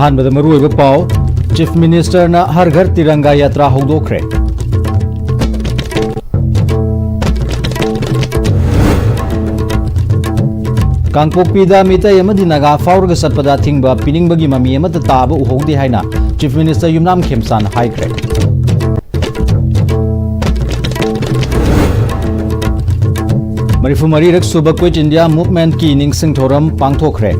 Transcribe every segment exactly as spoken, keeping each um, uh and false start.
ꯑꯍꯥꯟꯕꯗ ꯃꯔꯨꯑꯣꯏꯕ ꯄꯥꯎ꯫ ꯆꯤꯐ ꯃꯤꯅꯤꯁꯇꯔꯅ ꯍꯔ ꯘꯔ ꯇꯤꯔꯪꯒꯥ ꯌꯥꯇ꯭ꯔꯥ ꯍꯧꯗꯣꯛꯈ꯭ꯔꯦ꯫ ꯀꯥꯡꯄꯣꯛꯄꯤꯗ ꯃꯤꯇꯩ ꯑꯃꯗꯤ ꯅꯥꯒꯥ ꯐꯥꯎꯔꯒ ꯆꯠꯄꯗ ꯑꯊꯤꯡꯕ ꯄꯤꯅꯤꯡꯕꯒꯤ ꯃꯃꯤ ꯑꯃꯠꯇ ꯇꯥꯕ ꯎꯍꯧꯗꯦ ꯍꯥꯏꯅ ꯆꯤꯐ ꯃꯤꯅꯤꯁꯇꯔ ꯌꯨꯝꯅꯥꯝ ꯈꯦꯝꯆꯥꯟꯅ ꯍꯥꯏꯈ꯭ꯔꯦ꯫ ꯃꯔꯤꯐꯨ ꯃꯔꯤꯔꯛ ꯁꯨꯕ ꯀ꯭ꯋꯤꯠ ꯏꯟꯗꯤꯌꯥ ꯃꯨꯚꯃꯦꯟꯠꯀꯤ ꯅꯤꯡꯁꯤꯡ ꯊꯧꯔꯝ ꯄꯥꯡꯊꯣꯛꯈ꯭ꯔꯦ꯫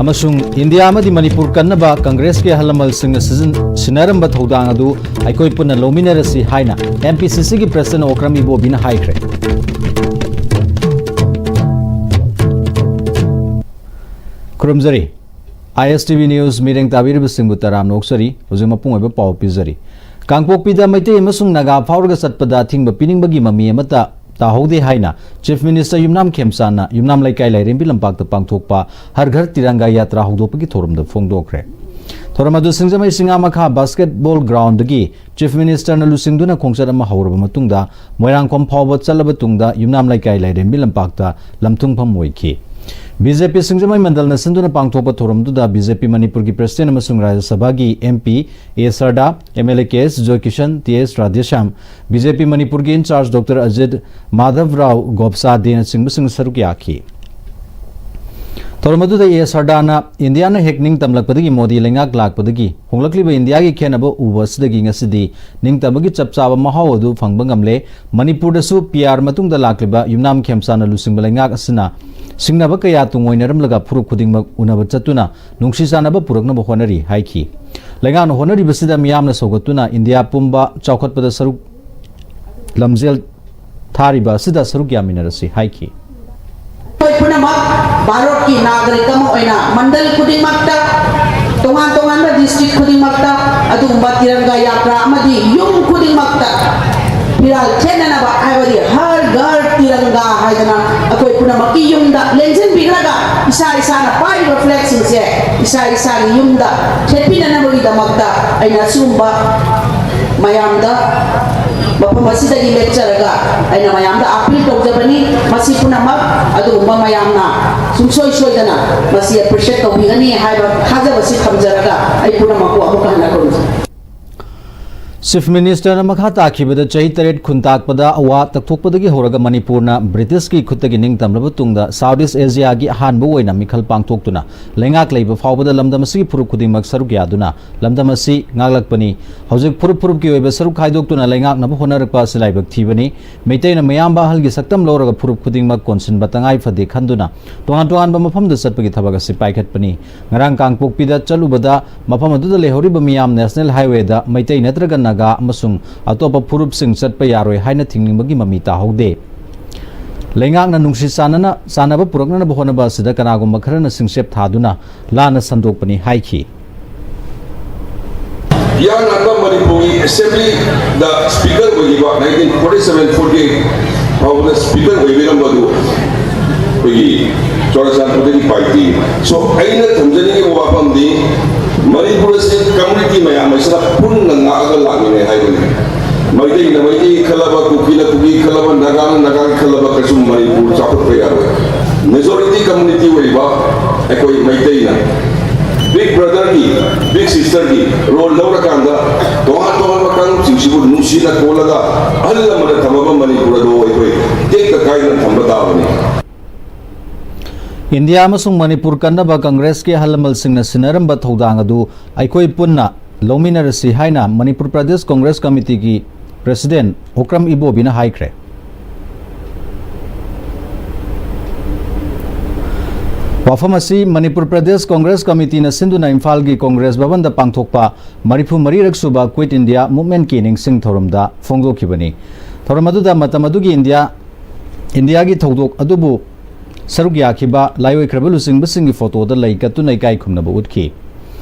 ꯑꯃꯁꯨꯡ ꯏꯟꯗꯤꯌꯥ ꯑꯃꯗꯤ ꯃꯅꯤꯄꯨꯔ ꯀꯟꯅꯕ ꯀꯪꯒ꯭ꯔꯦꯁꯀꯤ ꯑꯍꯜ ꯂꯃꯟꯁꯤꯡꯅ ꯁꯤꯖꯤꯟ-, ꯁꯤꯟꯅꯔꯝꯕ ꯊꯧꯗꯥꯡ ꯑꯗꯨ ꯑꯩꯈꯣꯏ ꯄꯨꯟꯅ ꯂꯧꯃꯤꯟꯅꯔꯁꯤ ꯍꯥꯏꯅ ꯑꯦꯝ ꯄꯤ ꯁꯤ ꯁꯤꯒꯤ ꯄ꯭ꯔꯁꯤꯗꯦꯟꯠ ꯑꯣꯀ꯭ꯔꯝ ꯏꯕꯣꯕꯤꯅ ꯍꯥꯏꯈ꯭ꯔꯦ꯫ ꯈꯨꯔꯨꯝꯖꯔꯤ꯫ ꯑꯥꯏ ꯑꯦꯁ ꯇꯤ ꯚꯤ ꯅ꯭ꯌꯨꯁ ꯃꯤꯠꯌꯦꯡ ꯇꯥꯕꯤꯔꯤꯕꯁꯤꯡꯕꯨ ꯇꯔꯥꯝꯅ ꯑꯣꯛꯆꯔꯤ꯫ ꯍꯧꯖꯤꯛ ꯃꯄꯨꯡ ꯑꯣꯏꯕ ꯄꯥꯎ ꯄꯤꯖꯔꯤ꯫ ꯀꯥꯡꯄꯣꯛꯄꯤꯗ ꯃꯩꯇꯩ ꯑꯃꯁꯨꯡ ꯅꯥꯒꯥ ꯐꯥꯎꯔꯒ ꯆꯠꯄꯗ ꯑꯊꯤꯡꯕ ꯄꯤꯅꯤꯡꯕꯒꯤ ꯃꯃꯤ ꯑꯃꯠꯇ ꯇꯥꯍꯧꯗꯦ ꯍꯥꯏꯅ ꯆꯤꯐ ꯃꯤꯅꯤꯁꯇꯔ ꯌꯨꯝꯅꯥꯝ ꯈꯦꯝꯆꯥꯟꯅ ꯌꯨꯝꯅꯥꯝ ꯂꯩꯀꯥꯏ ꯂꯥꯏꯔꯦꯝꯕꯤ ꯂꯝꯄꯥꯛꯇ ꯄꯥꯡꯊꯣꯛꯄ ꯍꯔ ꯘꯔ ꯇꯤꯔꯪꯒꯥ ꯌꯥꯇ꯭ꯔꯥ ꯍꯧꯗꯣꯛꯄꯒꯤ ꯊꯧꯔꯝꯗ ꯐꯣꯡꯗꯣꯛꯈ꯭ꯔꯦ꯫ ꯊꯧꯔꯝ ꯑꯗꯨ ꯁꯤꯡꯖꯃꯩ ꯆꯤꯉꯥꯃꯈꯥ ꯕꯥꯁꯀꯦꯠꯕꯣꯜ ꯒ꯭ꯔꯥꯎꯟꯗꯒꯤ ꯆꯤꯐ ꯃꯤꯅꯤꯁꯇꯔꯅ ꯂꯨꯆꯤꯡꯗꯨꯅ ꯈꯣꯡꯆꯠ ꯑꯃ ꯍꯧꯔꯕ ꯃꯇꯨꯡꯗ ꯃꯣꯏꯔꯥꯡꯈꯣꯝ ꯐꯥꯎꯕ ꯆꯠꯂꯕ ꯇꯨꯡꯗ ꯌꯨꯝꯅꯥꯝ ꯂꯩꯀꯥꯏ ꯂꯥꯏꯔꯦꯝꯕꯤ ꯂꯝꯄꯥꯛꯇ ꯂꯝꯊꯨꯡꯐꯝ ꯑꯣꯏꯈꯤ꯫ ꯕꯤ ꯖꯦ ꯄꯤ ꯁꯤꯡꯖꯃꯩ ꯃꯟꯗꯜꯅ ꯁꯤꯟꯗꯨꯅ ꯄꯥꯡꯊꯣꯛꯄ ꯊꯧꯔꯝꯗꯨꯗ ꯕꯤ ꯖꯦ ꯄꯤ ꯃꯅꯤꯄꯨꯔꯒꯤ ꯄ꯭ꯔꯁꯤꯗꯦꯟꯠ ꯑꯃꯁꯨꯡ ꯔꯥꯖ꯭ꯌ ꯁꯚꯥꯒꯤ M P A Sarda, M L A K S Joykishan, T S Radheshyam, B J P ꯃꯅꯤꯄꯨꯔꯒꯤ ꯏꯟꯆꯥꯔꯖ ꯗꯣꯛꯇꯔ ꯑꯖꯤꯠ ꯃꯥꯙꯕꯔꯥꯎ ꯒꯣꯞꯁꯥꯗꯦꯅꯆꯤꯡꯕꯁꯤꯡ ꯁꯔꯨꯛ ꯌꯥꯈꯤ꯫ ꯊꯧꯔꯝ ꯑꯗꯨꯗ ꯑꯦ ꯁꯔꯗꯥꯅ ꯏꯟꯗꯤꯌꯥꯅ ꯍꯦꯛ ꯅꯤꯡꯇꯝꯂꯛꯄꯗꯒꯤ ꯃꯣꯗꯤ ꯂꯩꯉꯥꯛ ꯂꯥꯛꯄꯗꯒꯤ ꯍꯣꯡꯂꯛꯂꯤꯕ ꯏꯟꯗꯤꯌꯥꯒꯤ ꯈꯦꯠꯅꯕ ꯎꯕ ꯑꯁꯤꯗꯒꯤ ꯉꯁꯤꯗꯤ ꯅꯤꯡꯇꯝꯕꯒꯤ ꯆꯞ ꯆꯥꯕ ꯃꯍꯥꯎ ꯑꯗꯨ ꯐꯪꯕ ꯉꯝꯂꯦ꯫ ꯃꯅꯤꯄꯨꯔꯗꯁꯨ ꯄꯤ ꯑꯥꯔ ꯃꯇꯨꯡꯗ ꯂꯥꯛꯂꯤꯕ ꯌꯨꯝꯅꯥꯝ ꯈꯦꯝꯆꯥꯟꯅ ꯂꯨꯆꯤꯡꯕ ꯂꯩꯉꯥꯛ ꯑꯁꯤꯅ ꯁꯤꯡꯅꯕ ꯀꯌꯥ ꯇꯨꯡꯑꯣꯏꯅꯔꯝꯂꯒ ꯐꯨꯔꯨꯞ ꯈꯨꯗꯤꯡꯃꯛ ꯎꯅꯕ ꯆꯠꯇꯨꯅ ꯅꯨꯡꯁꯤ ꯆꯥꯟꯅꯕ ꯄꯨꯔꯛꯅꯕ ꯍꯣꯠꯅꯔꯤ ꯍꯥꯏꯈꯤ꯫ ꯂꯩꯉꯥꯛꯅ ꯍꯣꯠꯅꯔꯤꯕꯁꯤꯗ ꯃꯤꯌꯥꯝꯅ ꯁꯧꯒꯠꯇꯨꯅ ꯏꯟꯗꯤꯌꯥ ꯄꯨꯝꯕ ꯆꯥꯎꯈꯠꯄꯗ ꯁꯔꯨꯛ ꯂꯝꯖꯦꯜ ꯊꯥꯔꯤꯕ ꯑꯁꯤꯗ ꯁꯔꯨꯛ ꯌꯥꯃꯤꯟꯅꯔꯁꯤ ꯍꯥꯏꯈꯤ꯫ ꯑꯩꯈꯣꯏ ꯄꯨꯝꯅꯃꯛ ꯚꯥꯔꯠꯀꯤ ꯅꯥꯒꯔꯤꯛ ꯑꯃ ꯑꯣꯏꯅ ꯃꯟꯗꯜ ꯈꯨꯗꯤꯡꯃꯛꯇ, ꯇꯣꯉꯥꯟ ꯇꯣꯉꯥꯟꯕ ꯗꯤꯁꯇ꯭ꯔꯤꯛ ꯈꯨꯗꯤꯡꯃꯛꯇ ꯑꯗꯨꯒꯨꯝꯕ ꯇꯤꯔꯪꯒꯥ ꯌꯥꯇ꯭ꯔꯥ ꯑꯃꯗꯤ ꯌꯨꯝ ꯈꯨꯗꯤꯡꯃꯛꯇ ꯐꯤꯔꯥꯜ ꯊꯦꯠꯅꯅꯕ, ꯍꯥꯏꯕꯗꯤ ꯍꯔ ꯘꯔ ꯇꯤꯔꯪꯒꯥ ꯍꯥꯏꯗꯅ ꯑꯩꯈꯣꯏ ꯄꯨꯝꯅꯃꯛꯀꯤ ꯌꯨꯝꯗ ꯂꯦꯡꯁꯤꯟꯕꯤꯈ꯭ꯔꯒ ꯏꯁꯥ ꯏꯁꯥꯅ ꯄꯥꯏꯔꯤꯕ ꯐ꯭ꯂꯦꯒꯁꯤꯡꯁꯦ ꯏꯁꯥ ꯏꯁꯥꯒꯤ ꯌꯨꯝꯗ ꯊꯦꯠꯄꯤꯅꯅꯕꯒꯤꯗꯃꯛꯇ ꯑꯩꯅ ꯑꯁꯤꯒꯨꯝꯕ ꯃꯌꯥꯝꯗ ꯃꯐꯝ ꯑꯁꯤꯗꯒꯤ ꯂꯦꯞꯆꯔꯒ ꯑꯩꯅ ꯃꯌꯥꯝꯗ ꯑꯥꯄꯤꯜ ꯇꯧꯖꯕꯅꯤ꯫ ꯃꯁꯤ ꯄꯨꯝꯅꯃꯛ ꯑꯗꯨꯒꯨꯝꯕ ꯃꯌꯥꯝꯅ ꯁꯨꯡꯁꯣꯏ ꯁꯣꯏꯗꯅ ꯃꯁꯤ ꯑꯦꯄ꯭ꯔꯤꯁꯤꯌꯦꯠ ꯇꯧꯕꯤꯒꯅꯤ ꯍꯥꯏꯕ ꯊꯥꯖꯕꯁꯤ ꯊꯝꯖꯔꯒ ꯑꯩ ꯄꯨꯝꯅꯃꯛꯄꯨ ꯑꯃꯨꯛꯀ ꯍꯟꯅ ꯈꯨꯔꯨꯝꯖꯔꯤ꯫ ꯆꯤꯐ ꯃꯤꯅꯤꯁꯇꯔꯅ ꯃꯈꯥ ꯇꯥꯈꯤꯕꯗ ꯆꯍꯤ ꯇꯔꯦꯠ ꯈꯨꯟꯇꯥꯛꯄꯗ ꯑꯋꯥ ꯇꯛꯊꯣꯛꯄꯗꯒꯤ ꯍꯧꯔꯒ ꯃꯅꯤꯄꯨꯔꯅ ꯕ꯭ꯔꯤꯇꯤꯁꯀꯤ ꯈꯨꯠꯇꯒꯤ ꯅꯤꯡꯇꯝꯂꯕ ꯇꯨꯡꯗ ꯁꯥꯎꯠ ꯏꯁ ꯑꯦꯁꯤꯌꯥꯒꯤ ꯑꯍꯥꯟꯕ ꯑꯣꯏꯅ ꯃꯤꯈꯜ ꯄꯥꯡꯊꯣꯛꯇꯨꯅ ꯂꯩꯉꯥꯛ ꯂꯩꯕ ꯐꯥꯎꯕꯗ ꯂꯝꯗꯝ ꯑꯁꯤꯒꯤ ꯐꯨꯔꯨꯞ ꯈꯨꯗꯤꯡꯃꯛ ꯁꯔꯨꯛ ꯌꯥꯗꯨꯅ ꯂꯝꯗꯝ ꯑꯁꯤ ꯉꯥꯛꯂꯛꯄꯅꯤ꯫ ꯍꯧꯖꯤꯛ ꯐꯨꯔꯨꯞ ꯐꯨꯔꯨꯞꯀꯤ ꯑꯣꯏꯕ ꯁꯔꯨꯛ ꯈꯥꯏꯗꯣꯛꯇꯨꯅ ꯂꯩꯉꯥꯛꯅꯕ ꯍꯣꯠꯅꯔꯛꯄ ꯑꯁꯤ ꯂꯥꯏꯕꯛ ꯊꯤꯕꯅꯤ꯫ ꯃꯩꯇꯩꯅ ꯃꯌꯥꯝꯕ ꯑꯍꯜꯒꯤ ꯁꯛꯇꯝ ꯂꯧꯔꯒ ꯐꯨꯔꯨꯞ ꯈꯨꯗꯤꯡꯃꯛ ꯀꯣꯟꯁꯤꯟꯕ ꯇꯉꯥꯏ ꯐꯗꯦ ꯈꯟꯗꯨꯅ ꯇꯣꯉꯥꯟ ꯇꯣꯉꯥꯟꯕ ꯃꯐꯝꯗ ꯆꯠꯄꯒꯤ ꯊꯕꯛ ꯑꯁꯤ ꯄꯥꯏꯈꯠꯄꯅꯤ꯫ ꯉꯔꯥꯡ ꯀꯥꯡꯄꯣꯛꯄꯤꯗ ꯆꯠꯂꯨꯕꯗ ꯃꯐꯝ ꯑꯗꯨꯗ ꯂꯩꯍꯧꯔꯤꯕ ꯃꯤꯌꯥꯝ ꯅꯦꯁꯅꯦꯜ ꯍꯥꯏꯋꯦꯗ ꯃꯩꯇꯩ ꯅꯠꯇ꯭ꯔꯒ ꯅꯥꯒꯥ ꯑꯃꯁꯨꯡ ꯑꯇꯣꯞꯄ ꯐꯨꯔꯨꯞꯁꯤꯡ ꯆꯠꯄ ꯌꯥꯔꯣꯏ ꯍꯥꯏꯅ ꯊꯤꯡꯅꯤꯡꯕꯒꯤ ꯃꯃꯤ ꯇꯥꯍꯧꯗꯦ꯫ ꯂꯩꯉꯥꯛꯅ ꯅꯨꯡꯁꯤ ꯆꯥꯟꯅꯅ ꯆꯥꯟꯅꯕ ꯄꯨꯔꯛꯅꯅꯕ ꯍꯣꯠꯅꯕ ꯑꯁꯤꯗ ꯀꯅꯥꯒꯨꯝꯕ ꯈꯔꯅ ꯁꯤꯡꯆꯦꯞ ꯊꯥꯗꯨꯅ ꯂꯥꯟꯅ ꯁꯟꯗꯣꯛꯄꯅꯤ ꯍꯥꯏꯈꯤ꯫ ꯏꯍꯥꯟ ꯍꯥꯟꯕ ꯃꯅꯤꯄꯨꯔꯒꯤ ꯑꯦꯁꯦꯝꯕ꯭ꯂꯤꯗ ꯁ꯭ꯄꯤꯀꯔ ꯑꯣꯏꯈꯤꯕ nineteen forty seven forty eight ꯐꯥꯎꯕꯗ ꯁ꯭ꯄꯤꯀꯔ ꯑꯣꯏꯕꯤꯔꯝꯕꯗꯨ ꯑꯩꯈꯣꯏꯒꯤ ꯆꯨꯔꯥꯆꯥꯟꯄꯨꯔꯗꯒꯤ ꯄꯥꯏꯇꯤ꯫ ꯁꯣ ꯑꯩꯅ ꯊꯝꯖꯅꯤꯡꯉꯤꯕ ꯋꯥꯐꯝꯗꯤ ꯃꯅꯤꯄꯨꯔ ꯑꯁꯤ ꯀꯝꯃ꯭ꯌꯨꯅꯤꯇꯤ ꯃꯌꯥꯝ ꯑꯁꯤꯅ ꯄꯨꯟꯅ ꯉꯥꯛꯑꯒ ꯂꯥꯛꯃꯤꯟꯅꯩ ꯍꯥꯏꯕꯅꯤ꯫ ꯃꯩꯇꯩꯅ ꯃꯩꯇꯩ ꯈꯜꯂꯕ, ꯀꯨꯀꯤꯅ ꯀꯨꯀꯤ ꯈꯜꯂꯕ, ꯅꯥꯒꯥꯅ ꯅꯥꯒꯥꯒꯤ ꯈꯜꯂꯕ ꯀꯩꯁꯨ ꯃꯅꯤꯄꯨꯔ ꯆꯥꯎꯈꯠꯄ ꯌꯥꯔꯣꯏ꯫ ꯃꯦꯖꯣꯔꯤꯇꯤ ꯀꯝꯃ꯭ꯌꯨꯅꯤꯇꯤ ꯑꯣꯏꯔꯤꯕ ꯑꯩꯈꯣꯏ ꯃꯩꯇꯩꯅ ꯕꯤꯛ ꯕ꯭ꯔꯗꯔꯒꯤ, ꯕꯤꯛ ꯁꯤꯁꯇꯔꯒꯤ ꯔꯣꯜ ꯂꯧꯔꯀꯥꯟꯗ ꯇꯣꯉꯥꯟ ꯇꯣꯉꯥꯟꯕ ꯀꯥꯡꯂꯨꯞꯁꯤꯡꯁꯤꯕꯨ ꯅꯨꯡꯁꯤꯅ ꯀꯣꯜꯂꯒ ꯑꯍꯜ ꯂꯃꯟꯅ ꯊꯝꯃꯕ ꯃꯅꯤꯄꯨꯔ ꯑꯗꯨ ꯑꯩꯈꯣꯏ ꯇꯦꯛꯇ ꯀꯥꯏꯗꯅ ꯊꯝꯕ ꯇꯥꯕꯅꯤ꯫ ꯏꯟꯗꯤꯌꯥ ꯑꯃꯁꯨꯡ ꯃꯅꯤꯄꯨꯔ ꯀꯟꯅꯕ ꯀꯪꯒ꯭ꯔꯦꯁꯀꯤ ꯑꯍꯜ ꯂꯃꯟꯁꯤꯡꯅ ꯁꯤꯟꯅꯔꯝꯕ ꯊꯧꯗꯥꯡ ꯑꯗꯨ ꯑꯩꯈꯣꯏ ꯄꯨꯟꯅ ꯂꯧꯃꯤꯟꯅꯔꯁꯤ ꯍꯥꯏꯅ ꯃꯅꯤꯄꯨꯔ ꯄ꯭ꯔꯗꯦꯁ ꯀꯪꯒ꯭ꯔꯦꯁ ꯀꯃꯤꯇꯤꯒꯤ ꯄ꯭ꯔꯦꯁꯤꯗꯦꯟꯠ ꯑꯣꯀ꯭ꯔꯝ ꯏꯕꯣꯕꯤꯅ ꯍꯥꯏꯈ꯭ꯔꯦ꯫ ꯋꯥꯐꯝ ꯑꯁꯤ ꯃꯅꯤꯄꯨꯔ ꯄ꯭ꯔꯗꯦꯁ ꯀꯪꯒ꯭ꯔꯦꯁ ꯀꯃꯤꯇꯤꯅ ꯁꯤꯟꯗꯨꯅ ꯏꯝꯐꯥꯜꯒꯤ ꯀꯪꯒ꯭ꯔꯦꯁ ꯚꯕꯟꯗ ꯄꯥꯡꯊꯣꯛꯄ ꯃꯔꯤꯐꯨ ꯃꯔꯤꯔꯛ ꯁꯨꯕ ꯀ꯭ꯋꯤꯠ ꯏꯟꯗꯤꯌꯥ ꯃꯨꯚꯃꯦꯟꯠꯀꯤ ꯅꯤꯡꯁꯤꯡ ꯊꯧꯔꯝꯗ ꯐꯣꯡꯗꯣꯛꯈꯤꯕꯅꯤ꯫ ꯊꯧꯔꯝ ꯑꯗꯨꯗ ꯃꯇꯝ ꯑꯗꯨꯒꯤ ꯏꯟꯗꯤꯌꯥ, ꯏꯟꯗꯤꯌꯥꯒꯤ ꯊꯧꯗꯣꯛ ꯑꯗꯨꯕꯨ ꯁꯔꯨꯛ ꯌꯥꯈꯤꯕ ꯂꯥꯏꯑꯣꯏꯈ꯭ꯔꯕ ꯂꯨꯆꯤꯡꯕꯁꯤꯡꯒꯤ ꯐꯣꯇꯣꯗ ꯂꯩ ꯀꯠꯇꯨꯅ ꯏꯀꯥꯏ ꯈꯨꯝꯅꯕ ꯎꯠꯈꯤ꯫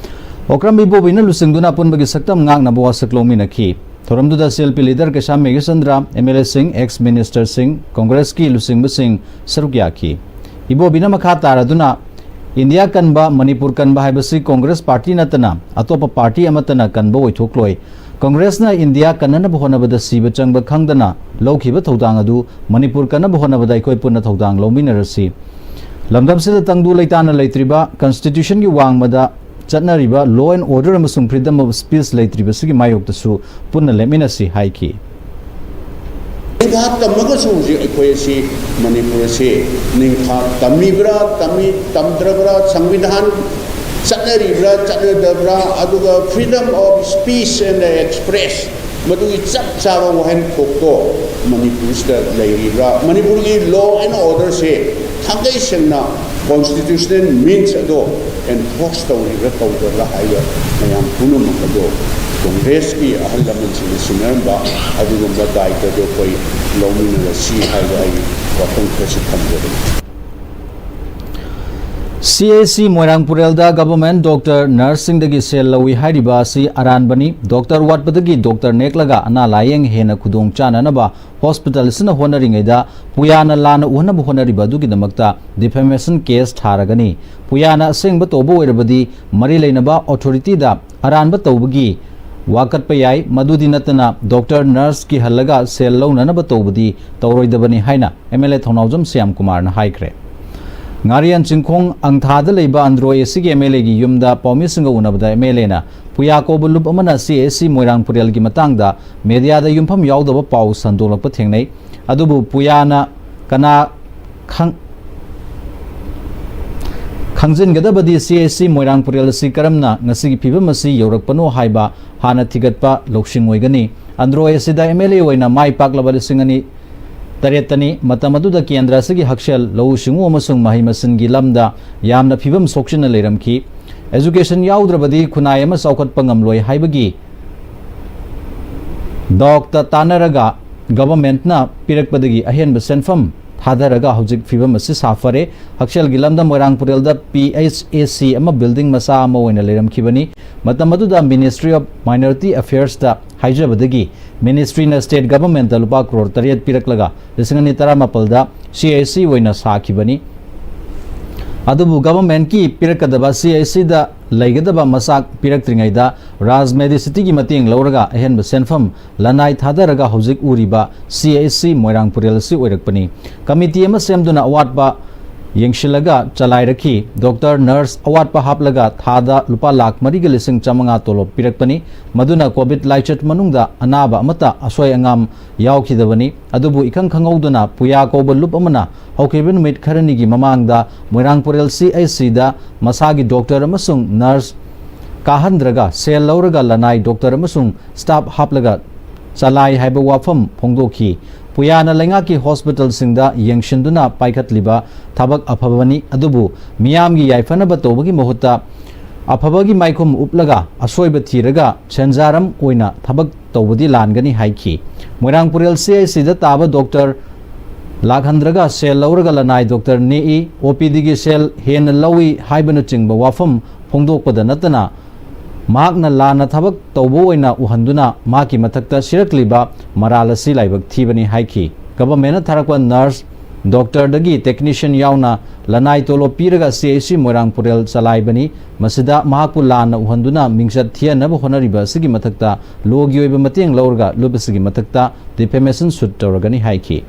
ꯑꯣꯀ꯭ꯔꯝ ꯏꯕꯣꯕꯤꯅ ꯂꯨꯆꯤꯡꯗꯨꯅ ꯑꯄꯨꯟꯕꯒꯤ ꯁꯛꯇꯝ ꯉꯥꯛꯅꯕ ꯋꯥꯁꯛ ꯂꯧꯃꯤꯟꯅꯈꯤ꯫ ꯊꯧꯔꯝꯗꯨꯗ C L P leader Keisham Meghachandra, M L ꯑꯦꯁꯤꯡ, ꯑꯦꯛꯁ ꯃꯤꯅꯤꯁꯇꯔꯁꯤꯡ, ꯀꯪꯒ꯭ꯔꯦꯁꯀꯤ ꯂꯨꯆꯤꯡꯕꯁꯤꯡ ꯁꯔꯨꯛ ꯌꯥꯈꯤ꯫ ꯏꯕꯣꯕꯤꯅ ꯃꯈꯥ ꯇꯥꯔꯗꯨꯅ, ꯏꯟꯗꯤꯌꯥ ꯀꯟꯕ, ꯃꯅꯤꯄꯨꯔ ꯀꯟꯕ ꯍꯥꯏꯕꯁꯤ ꯀꯪꯒ꯭ꯔꯦꯁ ꯄꯥꯔꯇꯤ ꯅꯠꯇꯅ ꯑꯇꯣꯞꯄ ꯄꯥꯔꯇꯤ ꯑꯃꯠꯇꯅ ꯀꯟꯕ ꯑꯣꯏꯊꯣꯛꯂꯣꯏ꯫ ꯀꯪꯒ꯭ꯔꯦꯁꯅ ꯏꯟꯗꯤꯌꯥ ꯀꯟꯅꯅꯕ ꯍꯣꯠꯅꯕꯗ ꯁꯤꯕ ꯆꯪꯕ ꯈꯪꯗꯅ ꯂꯧꯈꯤꯕ ꯊꯧꯗꯥꯡ ꯑꯗꯨ ꯃꯅꯤꯄꯨꯔ ꯀꯟꯅꯕ ꯍꯣꯠꯅꯕꯗ ꯑꯩꯈꯣꯏ ꯄꯨꯟꯅ ꯊꯧꯗꯥꯡ ꯂꯧꯃꯤꯟꯅꯔꯁꯤ꯫ ꯂꯝꯗꯝꯁꯤꯗ ꯇꯪꯗꯨ ꯂꯩꯇꯥꯅ ꯂꯩꯇ꯭ꯔꯤꯕ, ꯀꯟꯁꯇꯤꯇ꯭ꯌꯨꯁꯟꯒꯤ ꯋꯥꯡꯃꯗ ꯆꯠꯅꯔꯤꯕ law and order ꯑꯃꯁꯨꯡ freedom of speech ꯂꯩꯇ꯭ꯔꯤꯕꯁꯤꯒꯤ ꯃꯥꯌꯣꯛꯇꯁꯨ ꯄꯨꯟꯅ ꯂꯦꯞꯃꯤꯟꯅꯁꯤ ꯍꯥꯏꯈꯤ꯫ ꯅꯤꯡꯊꯥ ꯇꯝꯃꯒꯁꯨ ꯍꯧꯖꯤꯛ ꯑꯩꯈꯣꯏ ꯑꯁꯤ ꯃꯅꯤꯄꯨꯔ ꯑꯁꯤ ꯅꯤꯡꯊꯥ ꯇꯝꯃꯤꯕ꯭ꯔꯥ, ꯇꯝꯃꯤ-, ꯇꯝꯗ꯭ꯔꯕ꯭ꯔꯥ, ꯁꯪꯕꯤꯙꯥꯟ ꯆꯠꯅꯔꯤꯕ꯭ꯔꯥ, ꯆꯠꯅꯗꯕ꯭ꯔꯥ, ꯑꯗꯨꯒ freedom of speech and express ꯃꯗꯨꯒꯤ ꯆꯞ ꯆꯥꯕ ꯋꯥꯍꯟꯊꯣꯛꯇꯣ ꯃꯅꯤꯄꯨꯔꯁꯤꯗ ꯂꯩꯔꯤꯕ꯭ꯔꯥ, ꯃꯅꯤꯄꯨꯔꯒꯤ law and order ꯁꯦ ꯊꯥꯡꯒꯩ ꯁꯦꯡꯅ constitutional means ꯑꯗꯣ enforce ꯇꯧꯔꯤꯕ꯭ꯔꯥ ꯇꯧꯗꯕ꯭ꯔꯥ ꯍꯥꯏꯕ ꯃꯌꯥꯝ ꯄꯨꯝꯅꯃꯛ ꯑꯗꯣ ꯀꯪꯒ꯭ꯔꯦꯁꯀꯤ ꯑꯍꯜ ꯂꯃꯟꯁꯤꯡꯅ ꯁꯤꯟꯅꯔꯝꯕ ꯑꯗꯨꯒꯨꯝꯕ ꯗꯥꯏꯇꯗꯣ ꯑꯩꯈꯣꯏ ꯂꯧꯃꯤꯟꯅꯔꯁꯤ ꯍꯥꯏꯕ ꯑꯩ ꯋꯥꯐꯝ ꯈꯔꯁꯤ ꯊꯝꯖꯕꯅꯤ꯫ CHC ꯃꯣꯏꯔꯥꯡ ꯄꯨꯔꯦꯜꯗ government doctor nurse ꯁꯤꯡꯗꯒꯤ ꯁꯦꯜ ꯂꯧꯏ ꯍꯥꯏꯔꯤꯕ ꯑꯁꯤ ꯑꯔꯥꯟꯕꯅꯤ꯫ Doctor ꯋꯥꯠꯄꯗꯒꯤ doctor ꯅꯦꯛꯂꯒ ꯑꯅꯥ ꯂꯥꯌꯦꯡ ꯍꯦꯟꯅ ꯈꯨꯗꯣꯡ ꯆꯥꯅꯅꯕ hospital ꯑꯁꯤꯅ ꯍꯣꯠꯅꯔꯤꯉꯩꯗ ꯄꯨꯌꯥꯅ ꯂꯥꯟꯅ ꯎꯍꯟꯅꯕ ꯍꯣꯠꯅꯔꯤꯕ ꯑꯗꯨꯒꯤꯗꯃꯛꯇ defamation case ꯊꯥꯔꯒꯅꯤ꯫ ꯄꯨꯌꯥꯅ ꯑꯁꯦꯡꯕ ꯇꯧꯕ ꯑꯣꯏꯔꯕꯗꯤ ꯃꯔꯤ ꯂꯩꯅꯕ authority ꯗ ꯑꯔꯥꯟꯕ ꯇꯧꯕꯒꯤ ꯋꯥꯀꯠꯄ ꯌꯥꯏ꯫ ꯃꯗꯨꯗꯤ ꯅꯠꯇꯅ doctor nurse ꯀꯤꯍꯜꯂꯒ ꯁꯦꯜ ꯂꯧꯅꯅꯕ ꯇꯧꯕꯗꯤ ꯇꯧꯔꯣꯏꯗꯕꯅꯤ ꯍꯥꯏꯅ MLA ꯊꯧꯅꯥꯎꯖꯝ ꯁ꯭ꯌꯥꯝ ꯀꯨꯃꯥꯔꯅ ꯍꯥꯏꯈ꯭ꯔꯦ꯫ ꯉꯥꯔꯤꯌꯥꯟ ꯆꯤꯡꯈꯣꯡ ꯑꯪꯊꯥꯗ ꯂꯩꯕ ꯑꯟꯗ꯭ꯔꯣ AC ꯒꯤ MLA ꯒꯤ ꯌꯨꯝꯗ ꯄꯥꯎꯃꯤꯁꯤꯡꯒ ꯎꯅꯕꯗ MLA ꯅ ꯄꯨꯌꯥ ꯀꯧꯕ ꯂꯨꯞ ꯑꯃꯅ CHC ꯃꯣꯏꯔꯥꯡ ꯄꯨꯔꯦꯜꯒꯤ ꯃꯇꯥꯡꯗ media ꯗ ꯌꯨꯝꯐꯝ ꯌꯥꯎꯗꯕ ꯄꯥꯎ ꯁꯟꯗꯣꯛꯂꯛꯄ ꯊꯦꯡꯅꯩ꯫ ꯑꯗꯨꯕꯨ ꯄꯨꯌꯥꯅ ꯀꯅꯥ ꯈꯪ-, ꯈꯪꯖꯤꯟꯒꯗꯕꯗꯤ CHC ꯃꯣꯏꯔꯥꯡ ꯄꯨꯔꯦꯜ ꯑꯁꯤ ꯀꯔꯝꯅ ꯉꯁꯤꯒꯤ ꯐꯤꯕꯝ ꯑꯁꯤ ꯌꯧꯔꯛꯄꯅꯣ ꯍꯥꯏꯕ ꯍꯥꯟꯅ ꯊꯤꯒꯠꯄ ꯂꯧꯁꯤꯡ ꯑꯣꯏꯒꯅꯤ꯫ ꯑꯟꯗ꯭ꯔꯣ AC ꯗ MLA ꯑꯣꯏꯅ ꯃꯥꯏ ꯄꯥꯛꯂꯕ ꯂꯤꯁꯤꯡ ꯑꯅꯤ ꯇꯔꯦꯠꯇꯅꯤ꯫ ꯃꯇꯝ ꯑꯗꯨꯗ ꯀꯦꯟꯗ꯭ꯔ ꯑꯁꯤꯒꯤ ꯍꯛꯁꯦꯜ, ꯂꯧꯎ ꯁꯤꯡꯎ ꯑꯃꯁꯨꯡ ꯃꯍꯩ ꯃꯁꯤꯡꯒꯤ ꯂꯝꯗ ꯌꯥꯝꯅ ꯐꯤꯕꯝ ꯁꯣꯛꯆꯤꯟꯅ ꯂꯩꯔꯝꯈꯤ꯫ Education ꯌꯥꯎꯗ꯭ꯔꯕꯗꯤ ꯈꯨꯟꯅꯥꯏ ꯑꯃ ꯆꯥꯎꯈꯠꯄ ꯉꯝꯂꯣꯏ ꯍꯥꯏꯕꯒꯤ ꯗꯥꯎꯛꯇ ꯇꯥꯟꯅꯔꯒ government ꯅ ꯄꯤꯔꯛꯄꯗꯒꯤ ꯑꯍꯦꯟꯕ ꯁꯦꯟꯐꯝ ꯊꯥꯗꯔꯒ ꯍꯧꯖꯤꯛ ꯐꯤꯕꯝ ꯑꯁꯤ ꯁꯥꯐꯔꯦ꯫ ꯍꯛꯁꯦꯜꯒꯤ ꯂꯝꯗ ꯃꯣꯏꯔꯥꯡ ꯄꯨꯔꯦꯜꯗ PHAC ꯑꯃ building ꯃꯆꯥ ꯑꯃ ꯑꯣꯏꯅ ꯂꯩꯔꯝꯈꯤꯕꯅꯤ꯫ ꯃꯇꯝ ꯑꯗꯨꯗ Ministry of Minority Affairs ꯇ ꯍꯥꯏꯖꯕꯗꯒꯤ ministry ꯅ state government ꯇ ꯂꯨꯄꯥ ꯀ꯭ꯔꯣꯔ ꯇꯔꯦꯠ ꯄꯤꯔꯛꯂꯒ ꯂꯤꯁꯤꯡ ꯑꯅꯤ ꯇꯔꯥꯃꯥꯄꯜꯗ CHC ꯑꯣꯏꯅ ꯁꯥꯈꯤꯕꯅꯤ꯫ ꯑꯗꯨꯕꯨ ꯒꯚꯔꯟꯃꯦꯟꯠꯀꯤ ꯄꯤꯔꯛꯀꯗꯕ ꯁꯤ ꯑꯩꯆ ꯁꯤꯗ ꯂꯩꯒꯗꯕ ꯃꯆꯥꯛ ꯄꯤꯔꯛꯇ꯭ꯔꯤꯉꯩꯗ ꯔꯥꯖ ꯃꯦꯗꯤꯁꯤꯇꯤꯒꯤ ꯃꯇꯦꯡ ꯂꯧꯔꯒ ꯑꯍꯦꯟꯕ ꯁꯦꯟꯐꯝ ꯂꯅꯥꯏ ꯊꯥꯗꯔꯒ ꯍꯧꯖꯤꯛ ꯎꯔꯤꯕ ꯁꯤ ꯑꯩꯆ ꯁꯤ ꯃꯣꯏꯔꯥꯡ ꯄꯨꯔꯦꯜ ꯑꯁꯤ ꯑꯣꯏꯔꯛꯄꯅꯤ꯫ ꯀꯃꯤꯇꯤ ꯑꯃ ꯁꯦꯝꯗꯨꯅ ꯑꯋꯥꯠꯄ ꯌꯦꯡꯁꯤꯜꯂꯒ ꯆꯂꯥꯏꯔꯛꯈꯤ꯫ ꯗꯣꯛꯇꯔ, ꯅꯔꯁ ꯑꯋꯥꯠꯄ ꯍꯥꯞꯂꯒ ꯊꯥꯗ ꯂꯨꯄꯥ ꯂꯥꯈ ꯃꯔꯤꯒ ꯂꯤꯁꯤꯡ ꯆꯥꯃꯉꯥ ꯇꯣꯂꯣꯞ ꯄꯤꯔꯛꯄꯅꯤ꯫ ꯃꯗꯨꯅ ꯀꯣꯚꯤꯗ ꯂꯥꯏꯆꯠ ꯃꯅꯨꯡꯗ ꯑꯅꯥꯕ ꯑꯃꯠꯇ ꯑꯁꯣꯏ ꯑꯉꯥꯝ ꯌꯥꯎꯈꯤꯗꯕꯅꯤ꯫ ꯑꯗꯨꯕꯨ ꯏꯈꯪ ꯈꯪꯍꯧꯗꯅ ꯄꯨꯌꯥ ꯀꯧꯕ ꯂꯨꯞ ꯑꯃꯅ ꯍꯧꯈꯤꯕ ꯅꯨꯃꯤꯠ ꯈꯔꯅꯤꯒꯤ ꯃꯃꯥꯡꯗ ꯃꯣꯏꯔꯥꯡ ꯄꯨꯔꯦꯜ ꯁꯤ ꯑꯩꯆ ꯁꯤꯗ ꯃꯁꯥꯒꯤ ꯗꯣꯛꯇꯔ ꯑꯃꯁꯨꯡ ꯅꯔꯁ ꯀꯥꯍꯟꯗ꯭ꯔꯒ ꯁꯦꯜ ꯂꯧꯔꯒ ꯂꯅꯥꯏ ꯗꯣꯛꯇꯔ ꯑꯃꯁꯨꯡ ꯁ꯭ꯇꯥꯐ ꯍꯥꯞꯂꯒ ꯆꯂꯥꯏ ꯍꯥꯏꯕ ꯋꯥꯐꯝ ꯐꯣꯡꯗꯣꯛꯈꯤ꯫ ꯄꯨꯌꯥꯅ ꯂꯩꯉꯥꯛꯀꯤ ꯍꯣꯁꯄꯤꯇꯥꯜꯁꯤꯡꯗ ꯌꯦꯡꯁꯤꯟꯗꯨꯅ ꯄꯥꯏꯈꯠꯂꯤꯕ ꯊꯕꯛ ꯑꯐꯕꯅꯤ, ꯑꯗꯨꯕꯨ ꯃꯤꯌꯥꯝꯒꯤ ꯌꯥꯏꯐꯅꯕ ꯇꯧꯕꯒꯤ ꯃꯍꯨꯠꯇ ꯑꯐꯕꯒꯤ ꯃꯥꯏꯈꯨꯝ ꯎꯞꯂꯒ ꯑꯁꯣꯏꯕ ꯊꯤꯔꯒ ꯁꯦꯟꯖꯥꯔꯝ ꯑꯣꯏꯅ ꯊꯕꯛ ꯇꯧꯕꯗꯤ ꯂꯥꯟꯒꯅꯤ ꯍꯥꯏꯈꯤ꯫ ꯃꯣꯏꯔꯥꯡ ꯄꯨꯔꯦꯜ ꯁꯤ ꯑꯩꯆ ꯁꯤꯗ ꯇꯥꯕ ꯗꯣꯛꯇꯔ ꯂꯥꯛꯍꯟꯗ꯭ꯔꯒ ꯁꯦꯜ ꯂꯧꯔꯒ ꯂꯅꯥꯏ ꯗꯣꯛꯇꯔ ꯅꯦꯛꯏ꯫ ꯑꯣ ꯄꯤ ꯗꯤꯒꯤ ꯁꯦꯜ ꯍꯦꯟꯅ ꯂꯧꯏ ꯍꯥꯏꯕꯅꯆꯤꯡꯕ ꯋꯥꯐꯝ ꯐꯣꯡꯗꯣꯛꯄꯗ ꯅꯠꯇꯅ ꯃꯍꯥꯛꯅ ꯂꯥꯟꯅ ꯊꯕꯛ ꯇꯧꯕ ꯑꯣꯏꯅ ꯎꯍꯟꯗꯨꯅ ꯃꯍꯥꯛꯀꯤ ꯃꯊꯛꯇ ꯁꯤꯔꯛꯂꯤꯕ ꯃꯔꯥꯜ ꯑꯁꯤ ꯂꯥꯏꯕꯛ ꯊꯤꯕꯅꯤ ꯍꯥꯏꯈꯤ꯫ ꯒꯚꯔꯟꯃꯦꯟꯠꯅ ꯊꯥꯔꯛꯄ ꯅꯔꯁ, ꯗꯣꯛꯇꯔꯗꯒꯤ ꯇꯦꯛꯅꯤꯁꯤꯌꯟ ꯌꯥꯎꯅ ꯂꯅꯥꯏ ꯇꯣꯂꯣꯞ ꯄꯤꯔꯒ ꯁꯤ ꯑꯩꯆ ꯁꯤ ꯃꯣꯏꯔꯥꯡ ꯄꯨꯔꯦꯜ ꯆꯂꯥꯏꯕꯅꯤ꯫ ꯃꯁꯤꯗ ꯃꯍꯥꯛꯄꯨ ꯂꯥꯟꯅ ꯎꯍꯟꯗꯨꯅ ꯃꯤꯡꯆꯠ ꯊꯤꯍꯟꯅꯕ ꯍꯣꯠꯅꯔꯤꯕ ꯑꯁꯤꯒꯤ ꯃꯊꯛꯇ ꯂꯣꯒꯤ ꯑꯣꯏꯕ ꯃꯇꯦꯡ ꯂꯧꯔꯒ ꯂꯨꯞ ꯑꯁꯤꯒꯤ ꯃꯊꯛꯇ ꯗꯤꯐꯦꯃꯦꯁꯟ ꯁꯨꯠ ꯇꯧꯔꯒꯅꯤ ꯍꯥꯏꯈꯤ꯫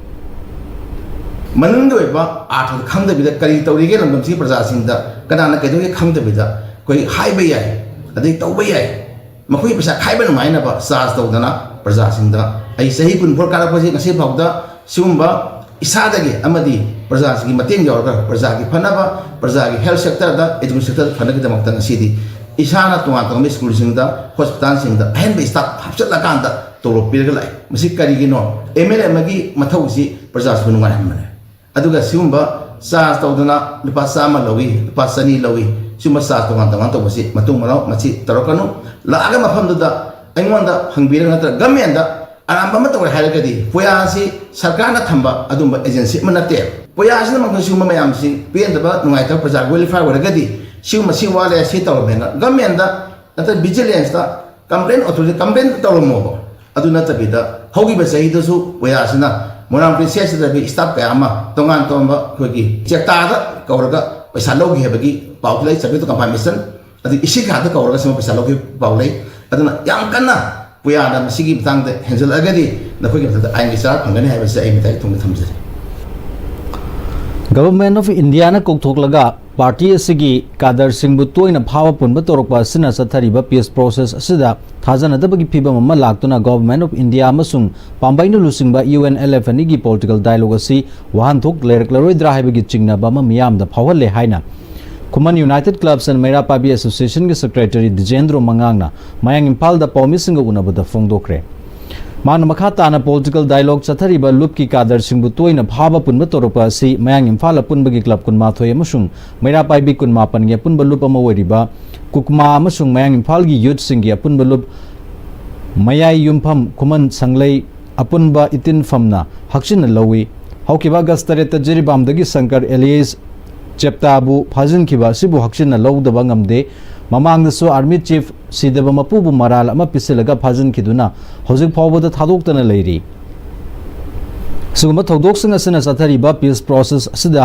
ꯃꯅꯨꯡꯒꯤ ꯑꯣꯏꯕ ꯑꯥꯔꯊ ꯈꯪꯗꯕꯤꯗ ꯀꯔꯤ ꯇꯧꯔꯤꯒꯦ ꯂꯝꯗꯝꯁꯤꯒꯤ ꯄ꯭ꯔꯖꯥꯁꯤꯡꯗ ꯀꯅꯥꯅ ꯀꯩꯗꯧꯒꯦ ꯈꯪꯗꯕꯤꯗ ꯑꯩꯈꯣꯏ ꯍꯥꯏꯕ ꯌꯥꯏ, ꯑꯗꯩ ꯇꯧꯕ ꯌꯥꯏ꯫ ꯃꯈꯣꯏ ꯄꯩꯁꯥ ꯈꯥꯏꯕ ꯅꯨꯡꯉꯥꯏꯅꯕ ꯆꯥꯔꯖ ꯇꯧꯗꯅ ꯄ꯭ꯔꯖꯥꯁꯤꯡꯗ, ꯑꯩ ꯆꯍꯤ ꯀꯨꯟꯅꯤꯊꯣꯏ ꯀꯥꯔꯛꯄꯁꯤ ꯉꯁꯤ ꯐꯥꯎꯗ ꯁꯤꯒꯨꯝꯕ ꯏꯁꯥꯗꯒꯤ ꯑꯃꯗꯤ ꯄ꯭ꯔꯖꯥꯁꯤꯡꯒꯤ ꯃꯇꯦꯡ ꯌꯥꯎꯔꯒ ꯄ꯭ꯔꯖꯥꯒꯤ ꯐꯅꯕ, ꯄ꯭ꯔꯖꯥꯒꯤ ꯍꯦꯜꯊ ꯁꯦꯛꯇꯔꯗ, ꯑꯦꯖꯨꯀꯦꯁꯟ ꯁꯦꯛꯇꯔꯗ ꯐꯅꯕꯒꯤꯗꯃꯛꯇ ꯉꯁꯤꯗꯤ ꯏꯁꯥꯅ ꯇꯣꯉꯥꯟ ꯇꯣꯉꯥꯟꯕ ꯁ꯭ꯀꯨꯜꯁꯤꯡꯗ, ꯍꯣꯁꯄꯤꯇꯥꯜꯁꯤꯡꯗ ꯑꯍꯦꯟꯕ ꯁ꯭ꯇꯥꯐ ꯍꯥꯞꯆꯤꯜꯂꯀꯥꯟꯗ ꯇꯣꯂꯣꯞ ꯄꯤꯔꯒ ꯂꯥꯛꯑꯦ꯫ ꯃꯁꯤ ꯀꯔꯤꯒꯤꯅꯣ? ꯑꯦꯝ ꯑꯦꯜ ꯑꯦ ꯑꯃꯒꯤ ꯃꯊꯧꯁꯤ ꯄ꯭ꯔꯖꯥꯁꯤꯡꯕꯨ ꯅꯨꯡꯉꯥꯏꯍꯟꯕꯅꯦ꯫ ꯑꯗꯨꯒ ꯁꯤꯒꯨꯝꯕ ꯆꯥꯔꯖ ꯇꯧꯗꯅ ꯂꯨꯄꯥ ꯆꯥꯝꯃ ꯂꯧꯏ, ꯂꯨꯄꯥ ꯆꯅꯤ ꯂꯧꯏ, ꯁꯤꯒꯨꯝꯕ ꯆꯥꯔꯖ ꯇꯣꯉꯥꯟ ꯇꯣꯉꯥꯟ ꯇꯧꯕꯁꯤ ꯃꯇꯨꯡ ꯃꯅꯥꯎ ꯃꯁꯤ ꯇꯧꯔꯛꯀꯅꯨ꯫ ꯂꯥꯛꯑꯒ ꯃꯐꯝꯗꯨꯗ ꯑꯩꯉꯣꯟꯗ ꯍꯪꯕꯤꯔꯒ ꯅꯠꯇ꯭ꯔꯒ ꯒꯃꯦꯟꯗ ꯑꯔꯥꯟꯕ ꯑꯃ ꯇꯧꯔꯦ ꯍꯥꯏꯔꯒꯗꯤ ꯄꯨꯌꯥ ꯑꯁꯤ ꯁꯔꯀꯥꯔꯅ ꯊꯝꯕ ꯑꯗꯨꯝꯕ ꯑꯦꯖꯦꯟꯁꯤ ꯑꯃ ꯅꯠꯇꯦ꯫ ꯄꯨꯌꯥꯁꯤꯅ ꯃꯈꯣꯏ ꯁꯤꯒꯨꯝꯕ ꯃꯌꯥꯝꯁꯤ ꯄꯦꯟꯗꯕ ꯅꯨꯡꯉꯥꯏꯇꯕ ꯄ꯭ꯔꯖꯥꯒꯤ ꯋꯦꯜꯐꯤꯌꯔ ꯑꯣꯏꯔꯒꯗꯤ ꯁꯤꯒꯨꯝꯕ ꯁꯤ ꯋꯥꯠꯂꯦ ꯁꯤ ꯇꯧꯔꯝꯃꯦꯅ ꯒꯃꯦꯟꯗ ꯅꯠꯇ꯭ꯔꯒ ꯚꯤꯖꯤꯂꯦꯟꯁꯇ ꯀꯝꯄ꯭ꯂꯦꯟ ꯑꯣꯊꯣꯔꯤꯇꯤ ꯀꯝꯄ꯭ꯂꯦꯟ ꯇꯧꯔꯝꯃꯣꯕ꯫ ꯑꯗꯨ ꯅꯠꯇꯕꯤꯗ ꯍꯧꯈꯤꯕ ꯆꯍꯤꯗꯁꯨ ꯄꯨꯌꯥꯁꯤꯅ ꯃꯣꯏꯔꯥꯡ ꯄ꯭ꯔꯤꯟꯁꯦꯁꯁꯤꯗ ꯁ꯭ꯇꯥꯐ ꯀꯌꯥ ꯑꯃ ꯇꯣꯉꯥꯟ ꯇꯣꯉꯥꯟꯕ ꯑꯩꯈꯣꯏꯒꯤ ꯆꯦꯛꯇꯥꯗ ꯀꯧꯔꯒ ꯄꯩꯁꯥ ꯂꯧꯈꯤ ꯍꯥꯏꯕꯒꯤ ꯄꯥꯎꯁꯨ ꯂꯩ, subject to confirmation, ꯑꯗꯨ ꯏꯁꯤꯡ ꯈꯥꯗ ꯀꯧꯔꯒ ꯁꯤꯒꯨꯝꯕ ꯄꯩꯁꯥ ꯂꯧꯈꯤꯕ ꯄꯥꯎ ꯂꯩ꯫ ꯑꯗꯨꯅ ꯌꯥꯝ ꯀꯟꯅ ꯄꯨꯌꯥꯅ ꯃꯁꯤꯒꯤ ꯃꯇꯥꯡꯗ ꯍꯦꯟꯖꯜꯂꯛꯑꯒꯗꯤ ꯅꯈꯣꯏꯒꯤ ꯃꯊꯛꯇ ꯑꯥꯏꯟꯒꯤ ꯆꯥꯔ ꯐꯪꯒꯅꯤ ꯍꯥꯏꯕꯁꯤ ꯑꯩ ꯃꯇꯥꯏ ꯊꯣꯡꯗ ꯊꯝꯖꯔꯤ꯫ Government of Indiaꯅ ꯀꯧꯊꯣꯛꯂꯒ ꯄꯥꯔꯇꯤ ꯑꯁꯤꯒꯤ ꯀꯥꯗꯔꯁꯤꯡꯕꯨ ꯇꯣꯏꯅ ꯐꯥꯕ ꯄꯨꯟꯕ ꯇꯧꯔꯛꯄ ꯑꯁꯤꯅ ꯆꯠꯊꯔꯤꯕ peace process ꯑꯁꯤꯗ ꯊꯥꯖꯅꯗꯕꯒꯤ ꯐꯤꯚꯝ ꯑꯃ ꯂꯥꯛꯇꯨꯅ Government of India ꯑꯃꯁꯨꯡ ꯄꯥꯝꯕꯩꯅ ꯂꯨꯆꯤꯡꯕ ꯌꯨ ꯑꯦꯟ ꯑꯦꯜ ꯑꯦꯐ ꯑꯅꯤꯒꯤ political dialogue ꯑꯁꯤ ꯋꯥꯍꯟꯊꯣꯛ ꯂꯩꯔꯛꯂꯔꯣꯏꯗ꯭ꯔꯥ ꯍꯥꯏꯕꯒꯤ ꯆꯤꯡꯅꯕ ꯑꯃ ꯃꯤꯌꯥꯝꯗ ꯐꯥꯎꯍꯜꯂꯦ ꯍꯥꯏꯅ ꯈꯨꯃꯟ United Clubs and ꯃꯩꯔꯥ ꯄꯥꯏꯕꯤ Associationꯒꯤ secretary ꯗꯤꯖꯦꯟꯗ꯭ꯔꯣ ꯃꯉꯥꯡꯅ ꯃꯌꯥꯡ ꯏꯝꯐꯥꯜꯗ ꯄꯥꯎꯃꯤꯁꯤꯡꯒ ꯎꯅꯕꯗ ꯐꯣꯡꯗꯣꯛꯈ꯭ꯔꯦ꯫ ꯃꯥꯅ ꯃꯈꯥ ꯇꯥꯅ political dialogue ꯆꯠꯊꯔꯤꯕ ꯂꯨꯞꯀꯤ ꯀꯥꯗꯔꯁꯤꯡꯕꯨ ꯇꯣꯏꯅ ꯐꯥꯕ ꯄꯨꯟꯕ ꯇꯧꯔꯛꯄ ꯑꯁꯤ ꯃꯌꯥꯡ ꯏꯝꯐꯥꯜ ꯑꯄꯨꯟꯕꯒꯤ club ꯀꯨꯟꯃꯥꯊꯣꯏ ꯑꯃꯁꯨꯡ ꯃꯩꯔꯥ ꯄꯥꯏꯕꯤ ꯀꯨꯟꯃꯥꯄꯟꯒꯤ ꯑꯄꯨꯟꯕ ꯂꯨꯞ ꯑꯃ ꯑꯣꯏꯔꯤꯕ ꯀꯨꯛꯃꯥ ꯑꯃꯁꯨꯡ ꯃꯌꯥꯡ ꯏꯝꯐꯥꯜꯒꯤ youthꯁꯤꯡꯒꯤ ꯑꯄꯨꯟꯕ ꯂꯨꯞ ꯃꯌꯥꯏ ꯌꯨꯝꯐꯝ ꯈꯨꯃꯟ ꯁꯪꯂꯩ ꯑꯄꯨꯟꯕ ꯏꯇꯤꯟꯐꯝꯅ ꯍꯛꯆꯤꯟꯅ ꯂꯧꯏ꯫ ꯍꯧꯈꯤꯕ ꯑꯥꯒꯁ ꯇꯔꯦꯠꯇ ꯖꯤꯔꯤꯕꯥꯝꯗꯒꯤ ꯁꯪꯀꯔ alias ꯆꯦꯞꯇꯥꯕꯨ ꯐꯥꯖꯤꯟꯈꯤꯕ ꯑꯁꯤꯕꯨ ꯍꯛꯆꯤꯟꯅ ꯂꯧꯗꯕ ꯉꯝꯗꯦ꯫ ꯃꯃꯥꯡꯗꯁꯨ army chief ꯁꯤꯗꯕ ꯃꯄꯨꯕꯨ ꯃꯔꯥꯜ ꯑꯃ ꯄꯤꯁꯤꯜꯂꯒ ꯐꯥꯖꯤꯟꯈꯤꯗꯨꯅ ꯍꯧꯖꯤꯛ ꯐꯥꯎꯕꯗ ꯊꯥꯗꯣꯛꯇꯅ ꯂꯩꯔꯤ꯫ ꯁꯤꯒꯨꯝꯕ ꯊꯧꯗꯣꯛꯁꯤꯡ ꯑꯁꯤꯅ ꯆꯠꯊꯔꯤꯕ peace process ꯑꯁꯤꯗ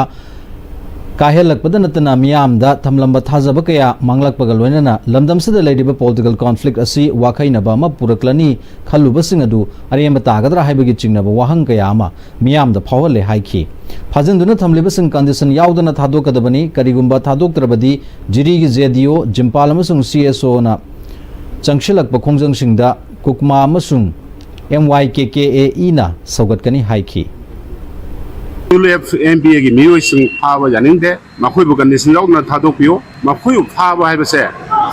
ꯀꯥꯏꯍꯜꯂꯛꯄꯗ ꯅꯠꯇꯅ ꯃꯤꯌꯥꯝꯗ ꯊꯝꯂꯝꯕ ꯊꯥꯖꯕ ꯀꯌꯥ ꯃꯥꯡꯂꯛꯄꯒ ꯂꯣꯏꯅꯅ ꯂꯝꯗꯝꯁꯤꯗ ꯂꯩꯔꯤꯕ political conflict ꯑꯁꯤ ꯋꯥꯈꯩꯅꯕ ꯑꯃ ꯄꯨꯔꯛꯂꯅꯤ ꯈꯜꯂꯨꯕꯁꯤꯡ ꯑꯗꯨ ꯑꯔꯦꯝꯕ ꯇꯥꯒꯗ꯭ꯔꯥ ꯍꯥꯏꯕꯒꯤ ꯆꯤꯡꯅꯕ ꯋꯥꯍꯪ ꯀꯌꯥ ꯑꯃ ꯃꯤꯌꯥꯝꯗ ꯐꯥꯎꯍꯜꯂꯦ ꯍꯥꯏꯈꯤ꯫ ꯐꯥꯖꯤꯟꯗꯨꯅ ꯊꯝꯂꯤꯕꯁꯤꯡ condition ꯌꯥꯎꯗꯅ ꯊꯥꯗꯣꯛꯀꯗꯕꯅꯤ꯫ ꯀꯔꯤꯒꯨꯝꯕ ꯊꯥꯗꯣꯛꯇ꯭ꯔꯕꯗꯤ ꯖꯤꯔꯤꯒꯤ ꯖꯦ ꯗꯤ ꯑꯣ, ꯖꯤꯝꯄꯥꯜ ꯑꯃꯁꯨꯡ ꯁꯤ ꯑꯦꯁ ꯑꯣꯅ ꯆꯪꯁꯤꯜꯂꯛꯄ ꯈꯣꯡꯖꯪꯁꯤꯡꯗ ꯀꯨꯛꯃꯥ ꯑꯃꯁꯨꯡ M Y K K A ꯏꯅ ꯁꯧꯒꯠꯀꯅꯤ ꯍꯥꯏꯈꯤ꯫ ꯌꯨ ꯑꯦꯐ ꯑꯦꯝ ꯄꯤ ꯑꯦꯒꯤ ꯃꯤꯑꯣꯏꯁꯤꯡ ꯐꯥꯕ ꯌꯥꯅꯤꯡꯗꯦ꯫ ꯃꯈꯣꯏꯕꯨ condition ꯌꯥꯎꯗꯅ ꯊꯥꯗꯣꯛꯄꯤꯌꯨ꯫ ꯃꯈꯣꯏꯕꯨ ꯐꯥꯕ ꯍꯥꯏꯕꯁꯦ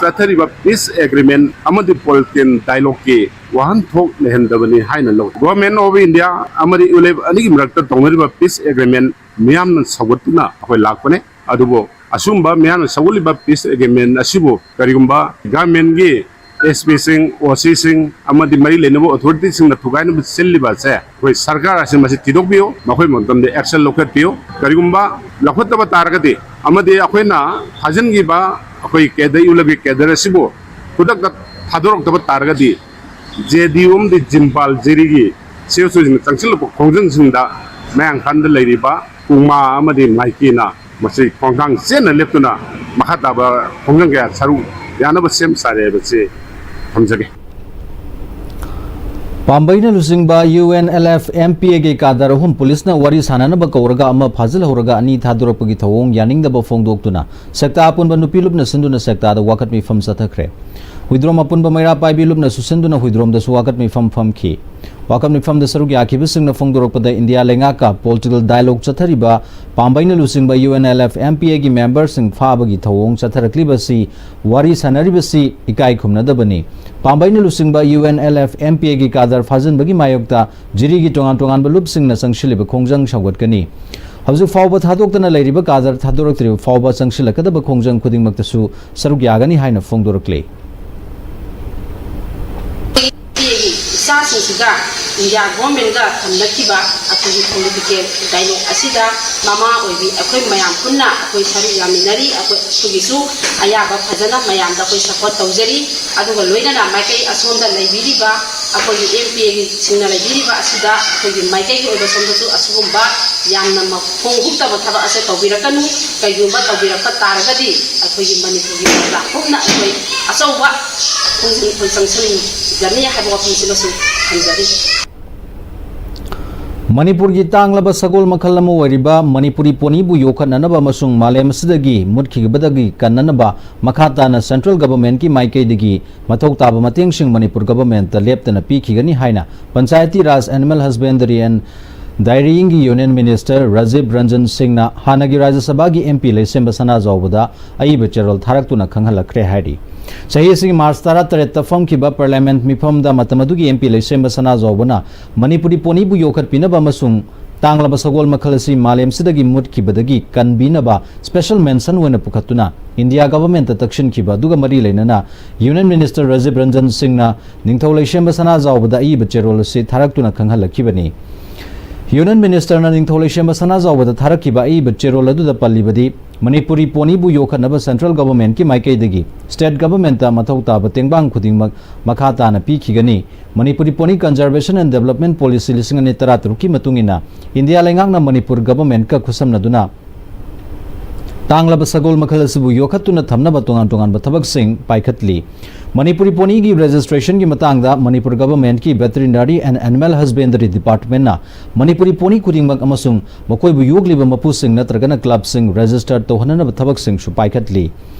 ꯆꯠꯊꯔꯤꯕ peace agreement ꯑꯃꯗꯤ political dialogueꯀꯤ ꯋꯥꯍꯟꯊꯣꯛ ꯂꯩꯍꯟꯗꯕꯅꯤ ꯍꯥꯏꯅ ꯂꯧꯏ꯫ Government of India ꯑꯃꯗꯤ ꯌꯨ ꯑꯦꯐ ꯑꯅꯤꯒꯤ ꯃꯔꯛꯇ ꯇꯧꯅꯔꯤꯕ peace agreement ꯃꯤꯌꯥꯝꯅ ꯁꯧꯒꯠꯇꯨꯅ ꯑꯩꯈꯣꯏ ꯂꯥꯛꯄꯅꯦ꯫ ꯑꯗꯨꯕꯨ ꯑꯁꯨꯝꯕ ꯃꯤꯌꯥꯝꯅ ꯁꯧꯒꯠꯂꯤꯕ peace agreement ꯑꯁꯤꯕꯨ ꯀꯔꯤꯒꯨꯝꯕ governmentꯀꯤ ꯑꯦꯁ ꯄꯤꯁꯤꯡ, ꯑꯣ ꯁꯤꯁꯤꯡ ꯑꯃꯗꯤ ꯃꯔꯤ ꯂꯩꯅꯕ authorityꯁꯤꯡꯅ ꯊꯨꯒꯥꯏꯅꯕ ꯁꯤꯜꯂꯤꯕ ꯑꯁꯦ ꯑꯩꯈꯣꯏ ꯁꯔꯀꯥꯔ ꯑꯁꯤꯅ ꯃꯁꯤ ꯊꯤꯗꯣꯛꯄꯤꯌꯨ, ꯃꯈꯣꯏ ꯃꯇꯝꯗ action ꯂꯧꯈꯠꯄꯤꯌꯨ꯫ ꯀꯔꯤꯒꯨꯝꯕ ꯂꯧꯈꯠꯇꯕ ꯇꯥꯔꯒꯗꯤ ꯑꯃꯗꯤ ꯑꯩꯈꯣꯏꯅ ꯊꯥꯖꯤꯟꯈꯤꯕ ꯑꯩꯈꯣꯏ cadre, ꯌꯨ ꯑꯦꯐꯀꯤ cadre ꯑꯁꯤꯕꯨ ꯈꯨꯗꯛꯇ ꯊꯥꯗꯣꯔꯛꯇꯕ ꯇꯥꯔꯒꯗꯤ ꯖꯦ ꯗꯤ ꯑꯣ ꯑꯃꯗꯤ ꯖꯤꯝꯄꯥꯜ ꯖꯤꯔꯤꯒꯤ ꯁꯤ ꯑꯦꯁ ꯑꯣꯁꯤꯡꯅ ꯆꯪꯁꯤꯜꯂꯛꯄ ꯈꯣꯡꯖꯪꯁꯤꯡꯗ ꯃꯌꯥꯡ ꯏꯝꯐꯥꯜꯗ ꯂꯩꯔꯤꯕ ꯀꯨꯛꯃꯥ ꯑꯃꯗꯤ ꯃꯥꯏꯀꯤꯅ ꯃꯁꯤ ꯈꯣꯡꯊꯥꯡ ꯆꯦꯠꯅ ꯂꯦꯞꯇꯨꯅ ꯃꯈꯥ ꯇꯥꯕ ꯈꯣꯡꯖꯪ ꯀꯌꯥ ꯁꯔꯨꯛ ꯌꯥꯅꯕ ꯁꯦꯝ ꯁꯥꯔꯦ ꯍꯥꯏꯕꯁꯤ ꯊꯝꯖꯒꯦ꯫ ꯄꯥꯝꯕꯩꯅ ꯂꯨꯆꯤꯡꯕ U N L F M P ꯑꯦꯒꯤ ꯀꯥꯗꯔ ꯑꯍꯨꯝ ꯄꯨꯂꯤꯁꯅ ꯋꯥꯔꯤ ꯁꯥꯟꯅꯅꯕ ꯀꯧꯔꯒ ꯑꯃ ꯐꯥꯖꯤꯜꯍꯧꯔꯒ ꯑꯅꯤ ꯊꯥꯗꯣꯔꯛꯄꯒꯤ ꯊꯧꯑꯣꯡ ꯌꯥꯅꯤꯡꯗꯕ ꯐꯣꯡꯗꯣꯛꯇꯨꯅ ꯁꯦꯛꯇꯥ ꯑꯄꯨꯟꯕ ꯅꯨꯄꯤ ꯂꯨꯞꯅ ꯁꯤꯟꯗꯨꯅ ꯁꯦꯛꯇꯥꯗ ꯋꯥꯀꯠ ꯃꯤꯐꯝ ꯆꯠꯊꯈ꯭ꯔꯦ꯫ ꯍꯨꯏꯗ꯭ꯔꯣꯝ ꯑꯄꯨꯟꯕ ꯃꯩꯔꯥ ꯄꯥꯏꯕꯤ ꯂꯨꯞꯅꯁꯨ ꯁꯤꯟꯗꯨꯅ ꯍꯨꯏꯗ꯭ꯔꯣꯝꯗꯁꯨ ꯋꯥꯀꯠ ꯃꯤꯐꯝ ꯐꯝꯈꯤ꯫ ꯋꯥꯀꯠ ꯃꯤꯐꯝꯗ ꯁꯔꯨꯛ ꯌꯥꯈꯤꯕꯁꯤꯡꯅ ꯐꯣꯡꯗꯣꯔꯛꯄꯗ ꯏꯟꯗꯤꯌꯥ ꯂꯩꯉꯥꯛꯀ ꯄꯣꯂꯤꯇꯤꯀꯦꯜ ꯗꯥꯏꯂꯣꯒ ꯆꯠꯊꯔꯤꯕ ꯄꯥꯝꯕꯩꯅ ꯂꯨꯆꯤꯡꯕ U N L F M P ꯑꯦꯒꯤ ꯃꯦꯝꯕꯔꯁꯤꯡ ꯐꯥꯕꯒꯤ ꯊꯧꯑꯣꯡ ꯆꯠꯊꯔꯛꯂꯤꯕꯁꯤ ꯋꯥꯔꯤ ꯁꯥꯟꯅꯔꯤꯕꯁꯤ ꯏꯀꯥꯏ ꯈꯨꯝꯅꯗꯕꯅꯤ꯫ ꯄꯥꯝꯕꯩꯅ ꯂꯨꯆꯤꯡꯕ U N L F M P ꯑꯦꯒꯤ ꯀꯥꯗꯔ ꯐꯥꯖꯤꯟꯕꯒꯤ ꯃꯥꯌꯣꯛꯇ ꯖꯤꯔꯤꯒꯤ ꯇꯣꯉꯥꯟ ꯇꯣꯉꯥꯟꯕ ꯂꯨꯞꯁꯤꯡꯅ ꯆꯪꯁꯤꯜꯂꯤꯕ ꯈꯣꯡꯖꯪ ꯁꯧꯒꯠꯀꯅꯤ꯫ ꯍꯧꯖꯤꯛ ꯐꯥꯎꯕ ꯊꯥꯗꯣꯛꯇꯅ ꯂꯩꯔꯤꯕ ꯀꯥꯗꯔ ꯊꯥꯗꯣꯔꯛꯇ꯭ꯔꯤꯕ ꯐꯥꯎꯕ ꯆꯪꯁꯤꯜꯂꯛꯀꯗꯕ ꯈꯣꯡꯖꯪ ꯈꯨꯗꯤꯡꯃꯛꯇꯁꯨ ꯁꯔꯨꯛ ꯌꯥꯒꯅꯤ ꯍꯥꯏꯅ ꯐꯣꯡꯗꯣꯔꯛꯂꯤ꯫ ꯏꯆꯥꯁꯤꯡꯁꯤꯒ ꯏꯟꯗꯤꯌꯥ ꯒꯣꯔꯃꯦꯟꯒ ꯊꯝꯅꯈꯤꯕ ꯑꯩꯈꯣꯏꯒꯤ ꯄꯣꯂꯤꯇꯤꯀꯦꯜ ꯗꯥꯏꯂꯣꯒ ꯑꯁꯤꯗ ꯃꯃꯥ ꯑꯣꯏꯕꯤ ꯑꯩꯈꯣꯏ ꯃꯌꯥꯝ ꯄꯨꯟꯅ ꯑꯩꯈꯣꯏ ꯁꯔꯨꯛ ꯌꯥꯃꯤꯟꯅꯔꯤ꯫ ꯑꯩꯈꯣꯏ ꯑꯩꯈꯣꯏꯒꯤꯁꯨ ꯑꯌꯥꯕ ꯐꯖꯅ ꯃꯌꯥꯝꯗ ꯑꯩꯈꯣꯏ ꯁꯄꯣꯔꯠ ꯇꯧꯖꯔꯤ꯫ ꯑꯗꯨꯒ ꯂꯣꯏꯅꯅ ꯃꯥꯏꯀꯩ ꯑꯁꯣꯝꯗ ꯂꯩꯕꯤꯔꯤꯕ ꯑꯩꯈꯣꯏꯒꯤ ꯑꯦꯝ ꯄꯤ ꯑꯦꯁꯤꯡꯅ ꯂꯩꯕꯤꯔꯤꯕ ꯑꯁꯤꯗ ꯑꯩꯈꯣꯏꯒꯤ ꯃꯥꯏꯀꯩꯒꯤ ꯑꯣꯏꯕ ꯁꯣꯝꯗꯁꯨ ꯑꯁꯤꯒꯨꯝꯕ ꯌꯥꯝꯅ ꯃꯈꯣꯡ ꯍꯨꯛꯇꯕ ꯊꯕꯛ ꯑꯁꯦ ꯇꯧꯕꯤꯔꯛꯀꯅꯨ꯫ ꯀꯩꯒꯨꯝꯕ ꯇꯧꯕꯤꯔꯛꯄ ꯇꯥꯔꯒꯗꯤ ꯑꯩꯈꯣꯏꯒꯤ ꯃꯅꯤꯄꯨꯔꯒꯤ ꯄ꯭ꯔꯖꯥ ꯄꯨꯝꯅ ꯑꯩꯈꯣꯏ ꯑꯆꯧꯕ ꯈꯣꯡꯖꯪ ꯑꯩꯈꯣꯏ ꯆꯪꯁꯤꯟꯒꯅꯤ ꯍꯥꯏꯕ ꯋꯥꯐꯝꯁꯤꯃꯁꯨ ꯊꯝꯖꯔꯤ꯫ ꯃꯅꯤꯄꯨꯔꯒꯤ ꯇꯥꯡꯂꯕ ꯁꯒꯣꯜ ꯃꯈꯜ ꯑꯃ ꯑꯣꯏꯔꯤꯕ ꯃꯅꯤꯄꯨꯔꯤ ꯄꯣꯅꯤꯕꯨ ꯌꯣꯛꯈꯠꯅꯅꯕ ꯑꯃꯁꯨꯡ ꯃꯥꯂꯦꯝ ꯑꯁꯤꯗꯒꯤ ꯃꯨꯠꯈꯤꯕꯗꯒꯤ ꯀꯟꯅꯅꯕ ꯃꯈꯥ ꯇꯥꯅ ꯁꯦꯟꯇ꯭ꯔꯦꯜ ꯒꯚꯔꯟꯃꯦꯟꯠꯀꯤ ꯃꯥꯏꯀꯩꯗꯒꯤ ꯃꯊꯧ ꯇꯥꯕ ꯃꯇꯦꯡꯁꯤꯡ ꯃꯅꯤꯄꯨꯔ ꯒꯚꯔꯟꯃꯦꯟꯠꯇ ꯂꯦꯞꯇꯅ ꯄꯤꯈꯤꯒꯅꯤ ꯍꯥꯏꯅ Panchayati Raj animal husbandry and ꯗꯥꯏꯔꯤꯡꯒꯤ ꯌꯨꯅꯤꯌꯟ ꯃꯤꯅꯤꯁꯇꯔ ꯔꯥꯖꯤꯕ ꯔꯟꯖꯟ ꯁꯤꯡꯅ ꯍꯥꯟꯅꯒꯤ ꯔꯥꯖ꯭ꯌ ꯁꯚꯥꯒꯤ ꯑꯦꯝ ꯄꯤ ꯂꯩꯁꯦꯝꯕ ꯁꯅꯥꯖꯥꯎꯕꯗ ꯑꯏꯕ ꯆꯦꯔꯣꯜ ꯊꯥꯔꯛꯇꯨꯅ ꯈꯪꯍꯜꯂꯛꯈ꯭ꯔꯦ ꯍꯥꯏꯔꯤ꯫ ꯆꯍꯤ ꯑꯁꯤꯒꯤ ꯃꯥꯔꯆ ꯇꯔꯥꯇꯔꯦꯠꯇ ꯐꯝꯈꯤꯕ ꯄꯥꯔꯂꯤꯌꯥꯃꯦꯟꯠ ꯃꯤꯐꯝꯗ ꯃꯇꯝ ꯑꯗꯨꯒꯤ ꯑꯦꯝ ꯄꯤ ꯂꯩꯁꯦꯝꯕ ꯁꯅꯥꯖꯥꯎꯕꯅ ꯃꯅꯤꯄꯨꯔꯤ ꯄꯣꯅꯤꯕꯨ ꯌꯣꯛꯈꯠꯄꯤꯅꯕ ꯑꯃꯁꯨꯡ ꯇꯥꯡꯂꯕ ꯁꯒꯣꯜ ꯃꯈꯜ ꯑꯁꯤ ꯃꯥꯂꯦꯝꯁꯤꯗꯒꯤ ꯃꯨꯠꯈꯤꯕꯗꯒꯤ ꯀꯟꯕꯤꯅꯕ ꯁ꯭ꯄꯦꯁꯦꯜ ꯃꯦꯟꯁꯟ ꯑꯣꯏꯅ ꯄꯨꯈꯠꯇꯨꯅ ꯏꯟꯗꯤꯌꯥ ꯒꯚꯔꯟꯃꯦꯟꯠꯇ ꯇꯛꯁꯤꯟꯈꯤꯕ ꯑꯗꯨꯒ ꯃꯔꯤ ꯂꯩꯅꯅ ꯌꯨꯅꯤꯌꯟ ꯃꯤꯅꯤꯁꯇꯔ ꯔꯥꯖꯤꯕ ꯔꯟꯖꯟ ꯁꯤꯡꯅ ꯅꯤꯡꯊꯧ ꯂꯩꯁꯦꯝꯕ ꯁꯅꯥꯖꯥꯎꯕꯗ ꯑꯏꯕ ꯆꯦꯔꯣꯜ ꯑꯁꯤ ꯊꯥꯔꯛꯇꯨꯅ ꯈꯪꯍꯜꯂꯛꯈꯤꯕꯅꯤ꯫ ꯌꯨꯅꯤꯌꯟ ꯃꯤꯅꯤꯁꯇꯔꯅ ꯅꯤꯡꯊꯧ ꯂꯩꯁꯦꯝꯕ ꯁꯅꯥꯖꯥꯎꯕꯗ ꯊꯥꯔꯛꯈꯤꯕ ꯑꯏꯕ ꯆꯦꯔꯣꯜ ꯑꯗꯨꯗ ꯄꯜꯂꯤꯕꯗꯤ, ꯃꯅꯤꯄꯨꯔꯤ ꯄꯣꯅꯤꯕꯨ ꯌꯣꯛꯈꯠꯅꯕ ꯁꯦꯟꯇ꯭ꯔꯦꯜ ꯒꯚꯔꯟꯃꯦꯟꯠꯀꯤ ꯃꯥꯏꯀꯩꯗꯒꯤ ꯁ꯭ꯇꯦꯠ ꯒꯚꯔꯟꯃꯦꯟꯠꯇ ꯃꯊꯧ ꯇꯥꯕ ꯇꯦꯡꯕꯥꯡ ꯈꯨꯗꯤꯡꯃꯛ ꯃꯈꯥ ꯇꯥꯅ ꯄꯤꯈꯤꯒꯅꯤ꯫ Manipuri pony conservation and development policy ꯂꯤꯁꯤꯡ ꯑꯅꯤ ꯇꯔꯥꯇꯔꯨꯛꯀꯤ ꯃꯇꯨꯡ ꯏꯟꯅ ꯏꯟꯗꯤꯌꯥ ꯂꯩꯉꯥꯛꯅ ꯃꯅꯤꯄꯨꯔ ꯒꯚꯔꯟꯃꯦꯟꯠꯀ ꯈꯨꯠꯁꯝꯅꯗꯨꯅ ꯇꯥꯡꯂꯕ ꯁꯒꯣꯜ ꯃꯈꯜ ꯑꯁꯤꯕꯨ ꯌꯣꯛꯈꯠꯇꯨꯅ ꯊꯝꯅꯕ ꯇꯣꯉꯥꯟ ꯇꯣꯉꯥꯟꯕ ꯊꯕꯛꯁꯤꯡ ꯄꯥꯏꯈꯠꯂꯤ꯫ ꯃꯅꯤꯄꯨꯔꯤ ꯄꯣꯅꯤꯒꯤ ꯔꯦꯖꯤꯁꯇ꯭ꯔꯦꯁꯟꯒꯤ ꯃꯇꯥꯡꯗ ꯃꯅꯤꯄꯨꯔ ꯒꯚꯔꯟꯃꯦꯟꯠꯀꯤ ꯚꯦꯇꯔꯤꯅꯔꯤ ꯑꯦꯟ ꯑꯦꯅꯤꯃꯦꯜ ꯍꯁꯕꯦꯟꯗꯔꯤ ꯗꯤꯄꯥꯔꯠꯃꯦꯟꯠꯅ ꯃꯅꯤꯄꯨꯔꯤ ꯄꯣꯅꯤ ꯈꯨꯗꯤꯡꯃꯛ ꯑꯃꯁꯨꯡ ꯃꯈꯣꯏꯕꯨ ꯌꯣꯛꯂꯤꯕ ꯃꯄꯨꯁꯤꯡ ꯅꯠꯇ꯭ꯔꯒꯅ ꯀ꯭ꯂꯕꯁꯤꯡ ꯔꯦꯖꯤꯁꯇꯔ ꯇꯧꯍꯟꯅꯅꯕ ꯊꯕꯛꯁꯤꯡꯁꯨ ꯄꯥꯏꯈꯠꯂꯤ꯫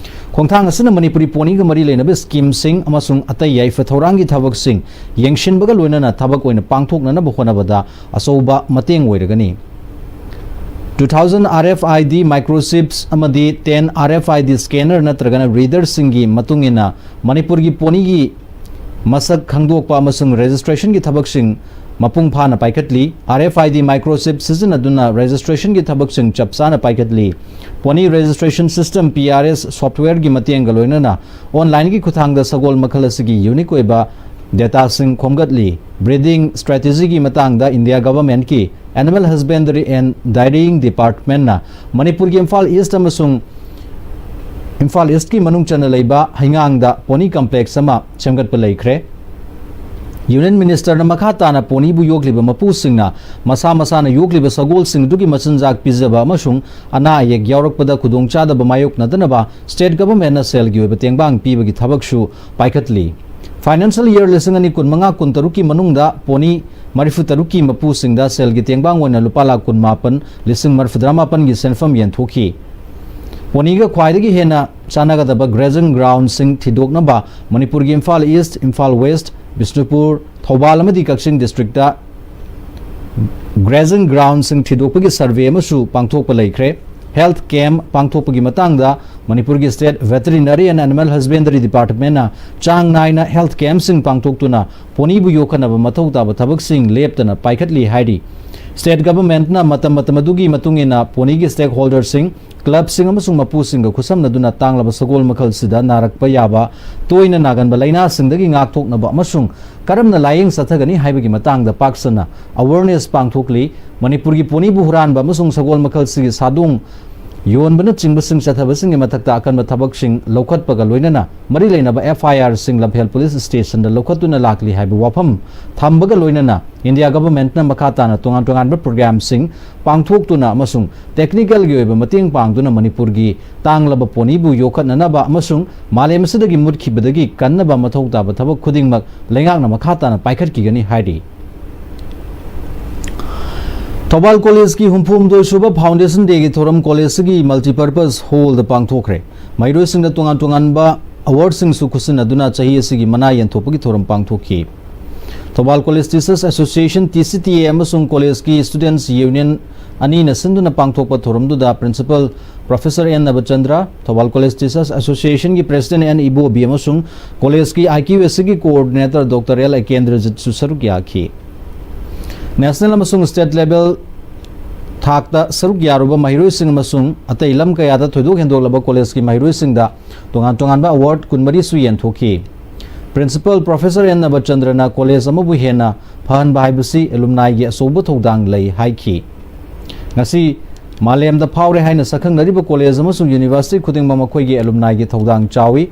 ꯈꯣꯡꯊꯥꯡ ꯑꯁꯤꯅ ꯃꯅꯤꯄꯨꯔꯤ ꯄꯣꯅꯤꯒ ꯃꯔꯤ ꯂꯩꯅꯕ ꯁ꯭ꯀꯤꯝꯁꯤꯡ ꯑꯃꯁꯨꯡ ꯑꯇꯩ ꯌꯥꯏꯐ ꯊꯧꯔꯥꯡꯒꯤ ꯊꯕꯛꯁꯤꯡ ꯌꯦꯡꯁꯤꯟꯕꯒ ꯂꯣꯏꯅꯅ ꯊꯕꯛ ꯑꯣꯏꯅ ꯄꯥꯡꯊꯣꯛꯅꯅꯕ ꯍꯣꯠꯅꯕꯗ ꯑꯆꯧꯕ ꯃꯇꯦꯡ ꯑꯣꯏꯔꯒꯅꯤ꯫ Two thousand R F I D microchips ꯑꯃꯗꯤ ten R F I D scanner ꯅꯠꯇ꯭ꯔꯒꯅ ꯔꯤꯗꯔꯁꯤꯡꯒꯤ ꯃꯇꯨꯡ ꯏꯟꯅ ꯃꯅꯤꯄꯨꯔꯒꯤ ꯄꯣꯅꯤꯒꯤ ꯃꯁꯛ ꯈꯪꯗꯣꯛꯄ ꯑꯃꯁꯨꯡ ꯔꯦꯖꯤꯁꯇ꯭ꯔꯦꯁꯟꯒꯤ ꯊꯕꯛꯁꯤꯡ ꯃꯄꯨꯡ ꯐꯥꯅ ꯄꯥꯏꯈꯠꯂꯤ꯫ R F I D microchip ꯁꯤꯖꯤꯟꯅꯗꯨꯅ ꯔꯦꯖꯤꯁꯇ꯭ꯔꯦꯁꯟꯒꯤ ꯊꯕꯛꯁꯤꯡ ꯆꯞ ꯆꯥꯅ ꯄꯥꯏꯈꯠꯂꯤ꯫ Pony Registration System, P R S, softwareꯒꯤ ꯃꯇꯦꯡꯒ ꯂꯣꯏꯅꯅ online-ꯒꯤ ꯈꯨꯠꯊꯥꯡꯗ ꯁꯒꯣꯜ ꯃꯈꯜ ꯑꯁꯤꯒꯤ unique ꯑꯣꯏꯕ dataꯁꯤꯡ ꯈꯣꯝꯒꯠꯂꯤ꯫ Breeding strategy-ꯒꯤ ꯃꯇꯥꯡꯗ India government-ꯀꯤ Animal Husbandry and Dairying Department-ꯅ ꯃꯅꯤꯄꯨꯔꯒꯤ ꯏꯝꯐꯥꯜ East ꯑꯃꯁꯨꯡ ꯏꯝꯐꯥꯜ East-ꯀꯤ ꯃꯅꯨꯡ ꯆꯟꯅ ꯂꯩꯕ ꯍꯩꯉꯥꯡꯗ pony complex ꯑꯃ ꯁꯦꯝꯒꯠꯄ ꯂꯩꯈ꯭ꯔꯦ꯫ Union Minister-ꯅ ꯃꯈꯥ ꯇꯥꯅ ꯄꯣꯅꯤꯕꯨ ꯌꯣꯛꯂꯤꯕ ꯃꯄꯨꯁꯤꯡꯅ ꯃꯁꯥ ꯃꯁꯥꯅ ꯌꯣꯛꯂꯤꯕ ꯁꯒꯣꯜꯁꯤꯡꯗꯨꯒꯤ ꯃꯆꯤꯟꯖꯥꯛ ꯄꯤꯖꯕ ꯑꯃꯁꯨꯡ ꯑꯅꯥ ꯑꯌꯦꯛ ꯌꯥꯎꯔꯛꯄꯗ ꯈꯨꯗꯣꯡꯆꯥꯗꯕ ꯃꯥꯌꯣꯛꯅꯗꯅꯕ state government-ꯅ ꯁꯦꯜꯒꯤ ꯑꯣꯏꯕ ꯇꯦꯡꯕꯥꯡ ꯄꯤꯕꯒꯤ ꯊꯕꯛꯁꯨ ꯄꯥꯏꯈꯠꯂꯤ꯫ Financial year ꯂꯤꯁꯤꯡ ꯑꯅꯤ ꯀꯨꯟꯃꯉꯥ ꯀꯨꯟꯇꯔꯨꯛꯀꯤ ꯃꯅꯨꯡꯗ ꯄꯣꯅꯤ ꯃꯔꯤꯐꯨ ꯇꯔꯨꯛꯀꯤ ꯃꯄꯨꯁꯤꯡꯗ ꯁꯦꯜꯒꯤ ꯇꯦꯡꯕꯥꯡ ꯑꯣꯏꯅ ꯂꯨꯄꯥ ꯂꯥꯈ ꯀꯨꯟꯃꯥꯄꯟ ꯂꯤꯁꯤꯡ ꯃꯔꯤꯐꯨꯇꯔꯥ ꯃꯥꯄꯟꯒꯤ ꯁꯦꯟꯐꯝ ꯌꯦꯟꯊꯣꯛꯈꯤ꯫ ꯄꯣꯅꯤꯒ ꯈ꯭ꯋꯥꯏꯗꯒꯤ ꯍꯦꯟꯅ ꯆꯥꯟꯅꯒꯗꯕ grazing ground-ꯁꯤꯡ ꯊꯤꯗꯣꯛꯅꯕ ꯃꯅꯤꯄꯨꯔꯒꯤ ꯏꯝꯐꯥꯜ East, ꯏꯝꯐꯥꯜ West, ꯕꯤꯁꯅꯨꯄꯨꯔ, ꯊꯧꯕꯥꯜ ꯑꯃꯗꯤ ꯀꯛꯆꯤꯡ district-ꯇ grazing ground-ꯁꯤꯡ ꯊꯤꯗꯣꯛꯄꯒꯤ survey ꯑꯃꯁꯨ ꯄꯥꯡꯊꯣꯛꯄ ꯂꯩꯈ꯭ꯔꯦ꯫ Health camp ꯄꯥꯡꯊꯣꯛꯄꯒꯤ ꯃꯇꯥꯡꯗ ꯃꯅꯤꯄꯨꯔꯒꯤ State Veterinary and Animal Husbandry Department-ꯅ ꯆꯥꯡ ꯅꯥꯏꯅ health camp-ꯁꯤꯡ ꯄꯥꯡꯊꯣꯛꯇꯨꯅ ꯄꯣꯅꯤꯕꯨ ꯌꯣꯛꯈꯠꯅꯕ ꯃꯊꯧ ꯇꯥꯕ ꯊꯕꯛꯁꯤꯡ ꯂꯦꯞꯇꯅ ꯄꯥꯏꯈꯠꯂꯤ ꯍꯥꯏꯔꯤ꯫ State government-ꯅ ꯃꯇꯝ ꯃꯇꯝ ꯑꯗꯨꯒꯤ ꯃꯇꯨꯡ ꯏꯟꯅ ꯄꯣꯅꯤꯒꯤ stakeholder-ꯁꯤꯡ, club-ꯁꯤꯡ ꯑꯃꯁꯨꯡ ꯃꯄꯨꯁꯤꯡꯒ ꯈꯨꯠꯁꯝꯅꯗꯨꯅ ꯇꯥꯡꯂꯕ ꯁꯒꯣꯜ ꯃꯈꯜꯁꯤꯗ ꯅꯥꯔꯛꯄ ꯌꯥꯕ ꯇꯣꯏꯅ ꯅꯥꯒꯟꯕ ꯂꯥꯏꯅꯥꯁꯤꯡꯗꯒꯤ ꯉꯥꯛꯊꯣꯛꯅꯕ ꯑꯃꯁꯨꯡ ꯀꯔꯝꯅ ꯂꯥꯌꯦꯡ ꯆꯠꯊꯒꯅꯤ ꯍꯥꯏꯕꯒꯤ ꯃꯇꯥꯡꯗ ꯄꯥꯛ ꯁꯟꯅ awareness ꯄꯥꯡꯊꯣꯛꯂꯤ꯫ ꯃꯅꯤꯄꯨꯔꯒꯤ ꯄꯣꯅꯤꯕꯨ ꯍꯨꯔꯥꯟꯕ ꯑꯃꯁꯨꯡ ꯁꯒꯣꯜ ꯃꯈꯜꯁꯤꯒꯤ ꯁꯥꯗꯣꯡ ꯌꯣꯟꯕꯅꯆꯤꯡꯕꯁꯤꯡ ꯆꯠꯊꯕꯁꯤꯡꯒꯤ ꯃꯊꯛꯇ ꯑꯀꯟꯕ ꯊꯕꯛꯁꯤꯡ ꯂꯧꯈꯠꯄꯒ ꯂꯣꯏꯅꯅ ꯃꯔꯤ ꯂꯩꯅꯕ F I R ꯁꯤꯡ ꯂꯝꯐꯦꯜ ꯄꯨꯂꯤꯁ ꯁ꯭ꯇꯦꯁꯟꯗ ꯂꯧꯈꯠꯇꯨꯅ ꯂꯥꯛꯂꯤ ꯍꯥꯏꯕ ꯋꯥꯐꯝ ꯊꯝꯕꯒ ꯂꯣꯏꯅꯅ ꯏꯟꯗꯤꯌꯥ ꯒꯚꯔꯟꯃꯦꯟꯠꯅ ꯃꯈꯥ ꯇꯥꯅ ꯇꯣꯉꯥꯟ ꯇꯣꯉꯥꯟꯕ ꯄ꯭ꯔꯣꯒ꯭ꯔꯥꯝꯁꯤꯡ ꯄꯥꯡꯊꯣꯛꯇꯨꯅ ꯑꯃꯁꯨꯡ ꯇꯦꯛꯅꯤꯀꯦꯜꯒꯤ ꯑꯣꯏꯕ ꯃꯇꯦꯡ ꯄꯥꯡꯗꯨꯅ ꯃꯅꯤꯄꯨꯔꯒꯤ ꯇꯥꯡꯂꯕ ꯄꯣꯅꯤꯕꯨ ꯌꯣꯛꯈꯠꯅꯅꯕ ꯑꯃꯁꯨꯡ ꯃꯥꯂꯦꯝ ꯑꯁꯤꯗꯒꯤ ꯃꯨꯠꯈꯤꯕꯗꯒꯤ ꯀꯟꯅꯕ ꯃꯊꯧ ꯇꯥꯕ ꯊꯕꯛ ꯈꯨꯗꯤꯡꯃꯛ ꯂꯩꯉꯥꯛꯅ ꯃꯈꯥ ꯇꯥꯅ ꯄꯥꯏꯈꯠꯈꯤꯒꯅꯤ ꯍꯥꯏꯔꯤ꯫ ꯊꯧꯕꯥꯜ ꯀꯣꯂꯦꯖꯀꯤ ꯍꯨꯝꯐꯨ ꯍꯨꯝꯗꯣꯏ ꯁꯨꯕ ꯐꯥꯎꯟꯗꯦꯁꯟ ꯗꯦꯒꯤ ꯊꯧꯔꯝ ꯀꯣꯂꯦꯖꯁꯤꯒꯤ ꯃꯜꯇꯤꯄꯔꯄꯁ ꯍꯣꯜꯗ ꯄꯥꯡꯊꯣꯛꯈ꯭ꯔꯦ꯫ ꯃꯍꯩꯔꯣꯏꯁꯤꯡꯗ ꯇꯣꯉꯥꯟ ꯇꯣꯉꯥꯟꯕ ꯑꯦꯋꯥꯔꯗꯁꯤꯡꯁꯨ ꯈꯨꯠꯁꯤꯟꯅꯗꯨꯅ ꯆꯍꯤ ꯑꯁꯤꯒꯤ ꯃꯅꯥ ꯌꯦꯟꯊꯣꯛꯄꯒꯤ ꯊꯧꯔꯝ ꯄꯥꯡꯊꯣꯛꯈꯤ꯫ Thoubal college teachers association, T C T A, ꯑꯃꯁꯨꯡ ꯀꯣꯂꯦꯖꯀꯤ ꯁ꯭ꯇꯨꯗꯦꯟꯠꯁ ꯌꯨꯅꯤꯌꯟ ꯑꯅꯤꯅ ꯁꯤꯟꯗꯨꯅ ꯄꯥꯡꯊꯣꯛꯄ ꯊꯧꯔꯝꯗꯨꯗ principal professor N Nabachandra, Thoubal college teachers ꯑꯦꯁꯣꯁꯤꯌꯦꯁꯟꯒꯤ ꯄ꯭ꯔꯦꯁꯤꯗꯦꯟꯠ ꯑꯦꯟ ꯏꯕꯣꯕꯤ ꯑꯃꯁꯨꯡ ꯀꯣꯂꯦꯖꯀꯤ I Q S Cꯒꯤ ꯀꯣꯑꯣꯔꯗꯤꯅꯦꯇꯔ ꯗꯣꯛꯇꯔ ꯑꯦꯜ ꯑꯦꯀꯦꯟꯗ꯭ꯔꯖꯤꯠꯁꯨ ꯁꯔꯨꯛ ꯌꯥꯈꯤ꯫ ꯅꯦꯁꯅꯦꯜ ꯑꯃꯁꯨꯡ ꯁ꯭ꯇꯦꯠ ꯂꯦꯚꯦꯜ ꯊꯥꯛꯇ ꯁꯔꯨꯛ ꯌꯥꯔꯨꯕ ꯃꯍꯩꯔꯣꯏꯁꯤꯡ ꯑꯃꯁꯨꯡ ꯑꯇꯩ ꯂꯝ ꯀꯌꯥꯗ ꯊꯣꯏꯗꯣꯛ ꯍꯦꯟꯗꯣꯛꯂꯕ ꯀꯣꯂꯦꯖꯀꯤ ꯃꯍꯩꯔꯣꯏꯁꯤꯡꯗ ꯇꯣꯉꯥꯟ ꯇꯣꯉꯥꯟꯕ ꯑꯦꯋꯥꯔꯗ ꯀꯨꯟꯃꯔꯤꯁꯨ ꯌꯦꯟꯊꯣꯛꯈꯤ꯫ ꯄ꯭ꯔꯤꯟꯁꯤꯄꯜ ꯄ꯭ꯔꯣꯐꯦꯁꯔ ꯑꯦꯟ ꯅꯕꯆꯟꯗ꯭ꯔꯅ ꯀꯣꯂꯦꯖ ꯑꯃꯕꯨ ꯍꯦꯟꯅ ꯐꯍꯟꯕ ꯍꯥꯏꯕꯁꯤ ꯑꯦꯂꯨꯝꯅꯥꯏꯒꯤ ꯑꯆꯧꯕ ꯊꯧꯗꯥꯡ ꯂꯩ ꯍꯥꯏꯈꯤ꯫ ꯉꯁꯤ ꯃꯥꯂꯦꯝꯗ ꯐꯥꯎꯔꯦ ꯍꯥꯏꯅ ꯁꯛꯈꯪꯅꯔꯤꯕ ꯀꯣꯂꯦꯖ ꯑꯃꯁꯨꯡ ꯌꯨꯅꯤꯚꯔꯁꯤꯇꯤ ꯈꯨꯗꯤꯡꯃꯛ ꯃꯈꯣꯏꯒꯤ ꯑꯦꯂꯨꯝꯅꯥꯏꯒꯤ ꯊꯧꯗꯥꯡ ꯆꯥꯎꯏ꯫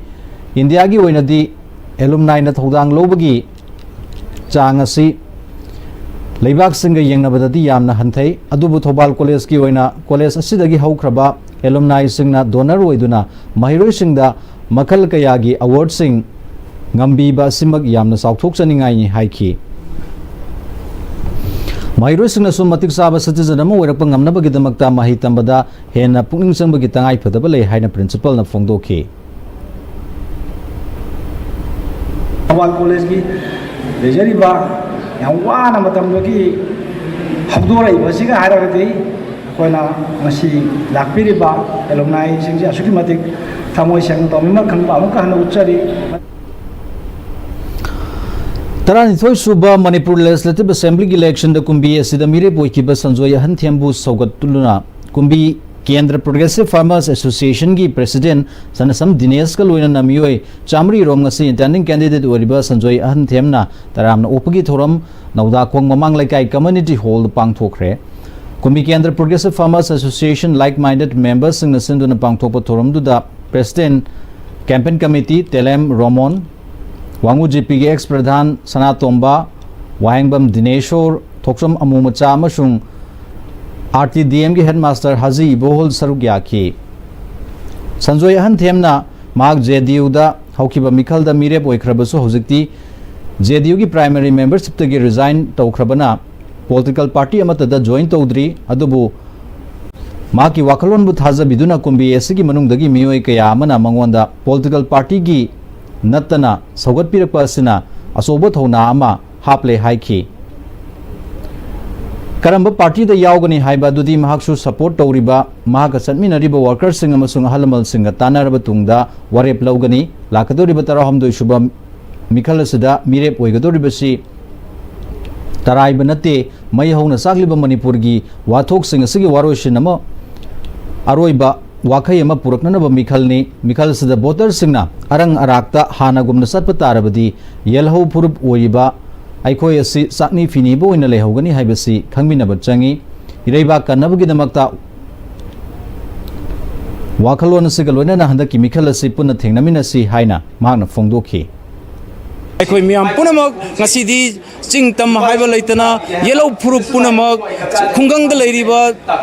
ꯏꯟꯗꯤꯌꯥꯒꯤ ꯑꯣꯏꯅꯗꯤ ꯑꯦꯂꯨꯝꯅꯥꯏꯅ ꯊꯧꯗꯥꯡ ꯂꯧꯕꯒꯤ ꯆꯥꯡ ꯑꯁꯤ ꯂꯩꯕꯥꯛꯁꯤꯡꯒ ꯌꯦꯡꯅꯕꯗꯗꯤ ꯌꯥꯝꯅ ꯍꯟꯊꯩ꯫ ꯑꯗꯨꯕꯨ ꯊꯧꯕꯥꯜ ꯀꯣꯂꯦꯖꯀꯤ ꯑꯣꯏꯅ ꯀꯣꯂꯦꯖ ꯑꯁꯤꯗꯒꯤ ꯍꯧꯈ꯭ꯔꯕ ꯑꯦꯂꯨꯝꯅꯥꯏꯁꯤꯡꯅ ꯗꯣꯅꯔ ꯑꯣꯏꯗꯨꯅ ꯃꯍꯩꯔꯣꯏꯁꯤꯡꯗ ꯃꯈꯜ ꯀꯌꯥꯒꯤ ꯑꯦꯋꯥꯔꯗꯁꯤꯡ ꯉꯝꯕꯤꯕ ꯑꯁꯤꯃꯛ ꯌꯥꯝꯅ ꯆꯥꯎꯊꯣꯛꯆꯅꯤꯡꯉꯥꯏꯅꯤ ꯍꯥꯏꯈꯤ꯫ ꯃꯍꯩꯔꯣꯏꯁꯤꯡꯅꯁꯨ ꯃꯇꯤꯛ ꯆꯥꯕ ꯁꯤꯇꯤꯖꯟ ꯑꯃ ꯑꯣꯏꯔꯛꯄ ꯉꯝꯅꯕꯒꯤꯗꯃꯛꯇ ꯃꯍꯩ ꯇꯝꯕꯗ ꯍꯦꯟꯅ ꯄꯨꯛꯅꯤꯡ ꯆꯪꯕꯒꯤ ꯇꯉꯥꯏꯐꯗꯕ ꯂꯩ ꯍꯥꯏꯅ ꯄ꯭ꯔꯤꯟꯁꯤꯄꯜꯅ ꯐꯣꯡꯗꯣꯛꯈꯤ꯫ ꯊꯧꯕꯥꯜ ꯀꯣꯂꯦꯖꯀꯤ ꯂꯩꯖꯔꯤꯕ ꯌꯥꯝ ꯋꯥꯅ ꯃꯇꯝꯗꯨꯒꯤ ꯍꯧꯗꯣꯔꯛꯏꯕꯁꯤꯒ ꯍꯥꯏꯔꯒꯗꯤ ꯑꯩꯈꯣꯏꯅ ꯉꯁꯤ ꯂꯥꯛꯄꯤꯔꯤꯕ ꯑꯦꯂꯨꯝꯅꯥꯏꯁꯤꯡꯁꯦ ꯑꯁꯨꯛꯀꯤ ꯃꯇꯤꯛ ꯊꯃꯣꯏ ꯁꯦꯡꯅ ꯇꯧꯃꯤꯟꯅ ꯈꯪꯕ ꯑꯃꯨꯛꯀ ꯍꯟꯅ ꯎꯠꯆꯔꯤ꯫ ꯇꯔꯥꯅꯤꯊꯣꯏ ꯁꯨꯕ ꯃꯅꯤꯄꯨꯔ ꯂꯦꯖꯤꯁꯂꯦꯇꯤꯚ ꯑꯦꯁꯦꯝꯕ꯭ꯂꯤꯒꯤ ꯏꯂꯦꯛꯁꯟꯗ ꯀꯨꯝꯕꯤ ꯑꯁꯤꯗ ꯃꯤꯔꯦꯞ ꯑꯣꯏꯈꯤꯕ ꯁꯟꯖꯣꯏ ꯑꯍꯟꯊꯦꯝꯕꯨ ꯁꯧꯒꯠꯂꯨꯅ ꯀꯨꯝꯕꯤ ꯀꯦꯟꯗ꯭ꯔ ꯄ꯭ꯔꯣꯒ꯭ꯔꯦꯁꯤꯚ ꯐꯥꯔꯃꯔꯁ ꯑꯦꯁꯣꯁꯤꯌꯦꯁꯟꯒꯤ ꯄ꯭ꯔꯦꯁꯤꯗꯦꯟꯠ ꯁꯅꯁꯝ ꯗꯤꯅꯦꯁꯀ ꯂꯣꯏꯅꯅ ꯃꯤꯑꯣꯏ ꯆꯥꯃꯔꯤ ꯔꯣꯝ ꯉꯁꯤ ꯏꯟꯇꯦꯟꯗꯤꯡ ꯀꯦꯟꯗꯤꯗꯦꯠ ꯑꯣꯏꯔꯤꯕ ꯁꯟꯖꯣꯏ ꯑꯍꯟꯊꯦꯝꯅ ꯇꯔꯥꯝꯅ ꯑꯣꯛꯄꯒꯤ ꯊꯧꯔꯝ ꯅꯧꯗꯥꯈꯣꯡ ꯃꯃꯥꯡ ꯂꯩꯀꯥꯏ ꯀꯝꯃ꯭ꯌꯨꯅꯤꯇꯤ ꯍꯣꯜꯗ ꯄꯥꯡꯊꯣꯛꯈ꯭ꯔꯦ꯫ ꯀꯨꯝꯕꯤ ꯀꯦꯟꯗ꯭ꯔ Progressive Farmers Association like minded membersꯁꯤꯡꯅ ꯁꯤꯟꯗꯨꯅ ꯄꯥꯡꯊꯣꯛꯄ ꯊꯧꯔꯝꯗꯨꯗ President, Campaign Committee ꯇꯦꯂꯦꯝ ꯔꯣꯃꯣꯟ, ꯋꯥꯡꯉꯨ ꯖꯤꯄꯤꯒꯤ ex ꯄ꯭ꯔꯙꯥꯟ ꯁꯅꯥꯇꯣꯝꯕ, ꯋꯥꯍꯦꯡꯕꯝ ꯗꯤꯅꯦꯁꯣꯔ, ꯊꯣꯛꯆꯣꯝ ꯑꯃꯨ ꯃꯆꯥ ꯑꯃꯁꯨꯡ ꯑꯥꯔ ꯇꯤ ꯗꯤ ꯑꯦꯝꯒꯤ headmaster ꯍꯥꯖꯤ ꯏꯕꯣꯍꯣꯜ ꯁꯔꯨꯛ ꯌꯥꯈꯤ꯫ ꯁꯟꯖꯣꯏ ꯑꯍꯟꯊꯦꯝꯅ ꯃꯍꯥꯛ ꯖꯦ ꯗꯤ ꯌꯨꯗ ꯍꯧꯈꯤꯕ ꯃꯤꯈꯜꯗ ꯃꯤꯔꯦꯞ ꯑꯣꯏꯈ꯭ꯔꯕꯁꯨ ꯍꯧꯖꯤꯛꯇꯤ ꯖꯦ ꯗꯤ ꯌꯨꯒꯤ primary membershipꯇꯒꯤ resign ꯇꯧꯈ꯭ꯔꯕꯅ political party ꯑꯃꯠꯇꯗ join ꯇꯧꯗ꯭ꯔꯤ꯫ ꯑꯗꯨꯕꯨ ꯃꯍꯥꯛꯀꯤ ꯋꯥꯈꯜꯂꯣꯟꯕꯨ ꯊꯥꯖꯕꯤꯗꯨꯅ ꯀꯨꯝꯕꯤ ꯑꯁꯤꯒꯤ ꯃꯅꯨꯡꯗꯒꯤ ꯃꯤꯑꯣꯏ ꯀꯌꯥ ꯑꯃꯅ ꯃꯉꯣꯟꯗ political partyꯒꯤ ꯅꯠꯇꯅ ꯁꯧꯒꯠꯄꯤꯔꯛꯄ ꯑꯁꯤꯅ ꯑꯆꯧꯕ ꯊꯧꯅꯥ ꯑꯃ ꯍꯥꯞꯂꯦ ꯍꯥꯏꯈꯤ꯫ ꯀꯔꯝꯕ partyꯗ ꯌꯥꯎꯒꯅꯤ ꯍꯥꯏꯕ ꯑꯗꯨꯗꯤ ꯃꯍꯥꯛꯁꯨ support ꯇꯧꯔꯤꯕ, ꯃꯍꯥꯛꯀ ꯆꯠꯃꯤꯟꯅꯔꯤꯕ workerꯁꯤꯡ ꯑꯃꯁꯨꯡ ꯑꯍꯜ ꯂꯃꯟꯁꯤꯡꯒ ꯇꯥꯟꯅꯔꯕ ꯇꯨꯡꯗ ꯋꯥꯔꯦꯞ ꯂꯧꯒꯅꯤ꯫ ꯂꯥꯛꯀꯗꯧꯔꯤꯕ ꯇꯔꯥꯍꯨꯝꯗꯣꯏ ꯁꯨꯕ ꯃꯤꯈꯜ ꯑꯁꯤꯗ ꯃꯤꯔꯦꯞ ꯑꯣꯏꯒꯗꯧꯔꯤꯕꯁꯤ ꯇꯔꯥꯏꯕ ꯅꯠꯇꯦ꯫ ꯃꯩ ꯍꯧꯅ ꯆꯥꯛꯂꯤꯕ ꯃꯅꯤꯄꯨꯔꯒꯤ ꯋꯥꯊꯣꯛꯁꯤꯡ ꯑꯁꯤꯒꯤ ꯋꯥꯔꯣꯏꯁꯤꯟ ꯑꯃ, ꯑꯔꯣꯏꯕ ꯋꯥꯈꯩ ꯑꯃ ꯄꯨꯔꯛꯅꯅꯕ ꯃꯤꯈꯜꯅꯤ꯫ ꯃꯤꯈꯜ ꯑꯁꯤꯗ voterꯁꯤꯡꯅ ꯑꯔꯪ ꯑꯔꯥꯛꯇ ꯍꯥꯟꯅꯒꯨꯝꯅ ꯆꯠꯄ ꯇꯥꯔꯕꯗꯤ ꯌꯦꯜꯍꯧ ꯐꯨꯔꯨꯞ ꯑꯣꯏꯔꯤꯕ ꯑꯩꯈꯣꯏ ꯑꯁꯤ ꯆꯥꯛꯅꯤ ꯐꯤꯅꯤꯕ ꯑꯣꯏꯅ ꯂꯩꯍꯧꯒꯅꯤ ꯍꯥꯏꯕꯁꯤ ꯈꯪꯃꯤꯟꯅꯕ ꯆꯪꯏ꯫ ꯏꯔꯩꯕꯥꯛ ꯀꯟꯅꯕꯒꯤꯗꯃꯛꯇ ꯋꯥꯈꯜꯂꯣꯟ ꯑꯁꯤꯒ ꯂꯣꯏꯅꯅ ꯍꯟꯗꯛꯀꯤ ꯃꯤꯈꯜ ꯑꯁꯤ ꯄꯨꯟꯅ ꯊꯦꯡꯅꯃꯤꯟꯅꯁꯤ ꯍꯥꯏꯅ ꯃꯍꯥꯛꯅ ꯐꯣꯡꯗꯣꯛꯈꯤ꯫ ꯑꯩꯈꯣꯏ ꯃꯤꯌꯥꯝ ꯄꯨꯝꯅꯃꯛ ꯉꯁꯤꯗꯤ ꯆꯤꯡ ꯇꯝ ꯍꯥꯏꯕ ꯂꯩꯇꯅ ꯌꯦꯜꯍꯧ ꯐꯨꯔꯨꯞ ꯄꯨꯝꯅꯃꯛ, ꯈꯨꯡꯒꯪꯗ ꯂꯩꯔꯤꯕ,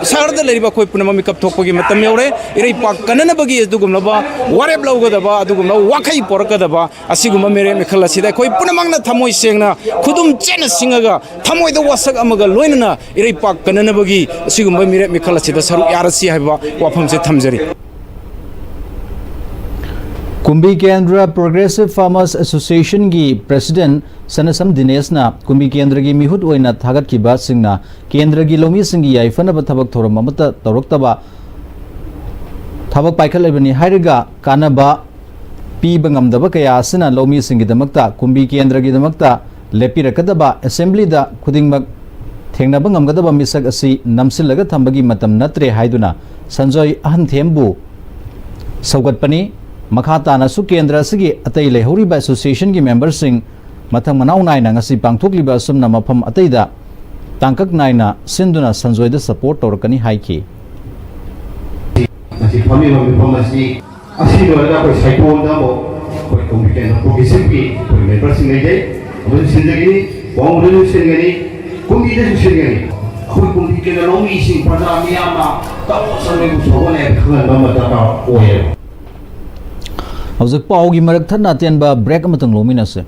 ꯁꯍꯔꯗ ꯂꯩꯔꯤꯕ ꯑꯩꯈꯣꯏ ꯄꯨꯝꯅꯃꯛ ꯃꯤꯀꯞ ꯊꯣꯛꯄꯒꯤ ꯃꯇꯝ ꯌꯧꯔꯦ꯫ ꯏꯔꯩꯄꯥꯛ ꯀꯟꯅꯅꯕꯒꯤ ꯑꯗꯨꯒꯨꯝꯂꯕ ꯋꯥꯔꯦꯞ ꯂꯧꯒꯗꯕ, ꯑꯗꯨꯒꯨꯝꯂꯕ ꯋꯥꯈꯩ ꯄꯣꯔꯛꯀꯗꯕ ꯑꯁꯤꯒꯨꯝꯕ ꯃꯤꯔꯦꯞ ꯃꯤꯈꯜ ꯑꯁꯤꯗ ꯑꯩꯈꯣꯏ ꯄꯨꯝꯅꯃꯛꯅ ꯊꯃꯣꯏ ꯁꯦꯡꯅ, ꯈꯨꯗꯨꯝ ꯆꯦꯠꯅ ꯁꯤꯡꯉꯒ, ꯊꯃꯣꯏꯗ ꯋꯥꯁꯛ ꯑꯃꯒ ꯂꯣꯏꯅꯅ ꯏꯔꯩꯄꯥꯛ ꯀꯟꯅꯅꯕꯒꯤ ꯑꯁꯤꯒꯨꯝꯕ ꯃꯤꯔꯦꯞ ꯃꯤꯈꯜ ꯑꯁꯤꯗ ꯁꯔꯨꯛ ꯌꯥꯔꯁꯤ ꯍꯥꯏꯕ ꯋꯥꯐꯝꯁꯦ ꯊꯝꯖꯔꯤ꯫ ꯀꯨꯝꯕꯤ ꯀꯦꯟꯗ꯭ꯔ Progressive Farmers Associationꯒꯤ President ꯁꯅꯁꯝ ꯗꯤꯅꯦꯁꯅ ꯀꯨꯝꯕꯤ ꯀꯦꯟꯗ꯭ꯔꯒꯤ ꯃꯤꯍꯨꯠ ꯑꯣꯏꯅ ꯊꯥꯒꯠꯈꯤꯕꯁꯤꯡꯅ ꯀꯦꯟꯗ꯭ꯔꯒꯤ ꯂꯧꯃꯤꯁꯤꯡꯒꯤ ꯌꯥꯏꯐꯅꯕ ꯊꯕꯛ ꯊꯧꯔꯝ ꯑꯃꯠꯇ ꯇꯧꯔꯛꯇꯕ, ꯊꯕꯛ ꯄꯥꯏꯈꯠꯂꯤꯕꯅꯤ ꯍꯥꯏꯔꯒ ꯀꯥꯟꯅꯕ ꯄꯤꯕ ꯉꯝꯗꯕ ꯀꯌꯥ ꯑꯁꯤꯅ ꯂꯧꯃꯤꯁꯤꯡꯒꯤꯗꯃꯛꯇ, ꯀꯨꯝꯕꯤ ꯀꯦꯟꯗ꯭ꯔꯒꯤꯗꯃꯛꯇ ꯂꯦꯞꯄꯤꯔꯛꯀꯗꯕ assemblyꯗ ꯈꯨꯗꯤꯡꯃꯛ ꯊꯦꯡꯅꯕ ꯉꯝꯒꯗꯕ ꯃꯤꯁꯛ ꯑꯁꯤ ꯅꯝꯁꯤꯜꯂꯒ ꯊꯝꯕꯒꯤ ꯃꯇꯝ ꯅꯠꯇ꯭ꯔꯦ ꯍꯥꯏꯗꯨꯅ ꯁꯟꯖꯣꯏ ꯑꯍꯟꯊꯦꯝꯕꯨ ꯁꯧꯒꯠꯄꯅꯤ꯫ ꯃꯈꯥ ꯇꯥꯅꯁꯨ ꯀꯦꯟꯗ꯭ꯔ ꯑꯁꯤꯒꯤ ꯑꯇꯩ ꯂꯩꯍꯧꯔꯤꯕ associationꯒꯤ memberꯁꯤꯡ ꯃꯊꯪ ꯃꯅꯥꯎ ꯅꯥꯏꯅ ꯉꯁꯤ ꯄꯥꯡꯊꯣꯛꯂꯤꯕ ꯑꯁꯨꯝꯅ ꯃꯐꯝ ꯑꯇꯩꯗ ꯇꯥꯡꯀꯛ ꯅꯥꯏꯅ ꯁꯤꯟꯗꯨꯅ ꯁꯟꯖꯣꯏꯗ ꯁꯄꯣꯔꯠ ꯇꯧꯔꯛꯀꯅꯤ ꯍꯥꯏꯈꯤ꯫ ꯃꯁꯤ ꯐꯝꯃꯤꯕ ꯃꯤꯐꯝ ꯑꯁꯤ ꯑꯁꯤ ꯂꯣꯏꯔꯒ ꯑꯩꯈꯣꯏ ꯁꯥꯏꯀꯣꯟꯗ ꯑꯃꯨꯛ ꯑꯩꯈꯣꯏ ꯀꯨꯝꯕꯤ ꯀꯦꯟꯗ꯭ꯔ ꯄ꯭ꯔꯣꯒ꯭ꯔꯦꯁꯤꯞꯀꯤ ꯑꯩꯈꯣꯏ ꯃꯦꯝꯕꯔꯁꯤꯡ ꯂꯩꯖꯩ꯫ ꯑꯃꯁꯨ ꯁꯤꯟꯖꯒꯅꯤ, ꯋꯥꯉꯨꯗꯁꯨ ꯁꯤꯟꯒꯅꯤ, ꯀꯨꯝꯕꯤꯗꯁꯨ ꯁꯤꯟꯒꯅꯤ꯫ ꯑꯩꯈꯣꯏ ꯀꯨꯝꯕꯤ ꯀꯦꯟꯗ꯭ꯔ ꯂꯧꯃꯤꯁꯤꯡ ꯄ꯭ꯔꯖꯥ ꯃꯤꯌꯥꯝꯅ ꯇꯧꯔꯣ ꯁꯟꯗꯣꯏꯕꯨ ꯁꯧꯒꯠꯂꯦ ꯍꯥꯏꯕ ꯈꯪꯍꯟꯕ ꯑꯃ ꯗꯔꯀꯥꯔ ꯑꯣꯏꯌꯦꯕ꯫ ꯍꯧꯖꯤꯛ ꯄꯥꯎꯒꯤ ꯃꯔꯛ ꯊꯠꯅ ꯑꯇꯦꯟꯕ ꯕ꯭ꯔꯦꯛ ꯑꯃꯇꯪ ꯂꯧꯃꯤꯟꯅꯁꯦ꯫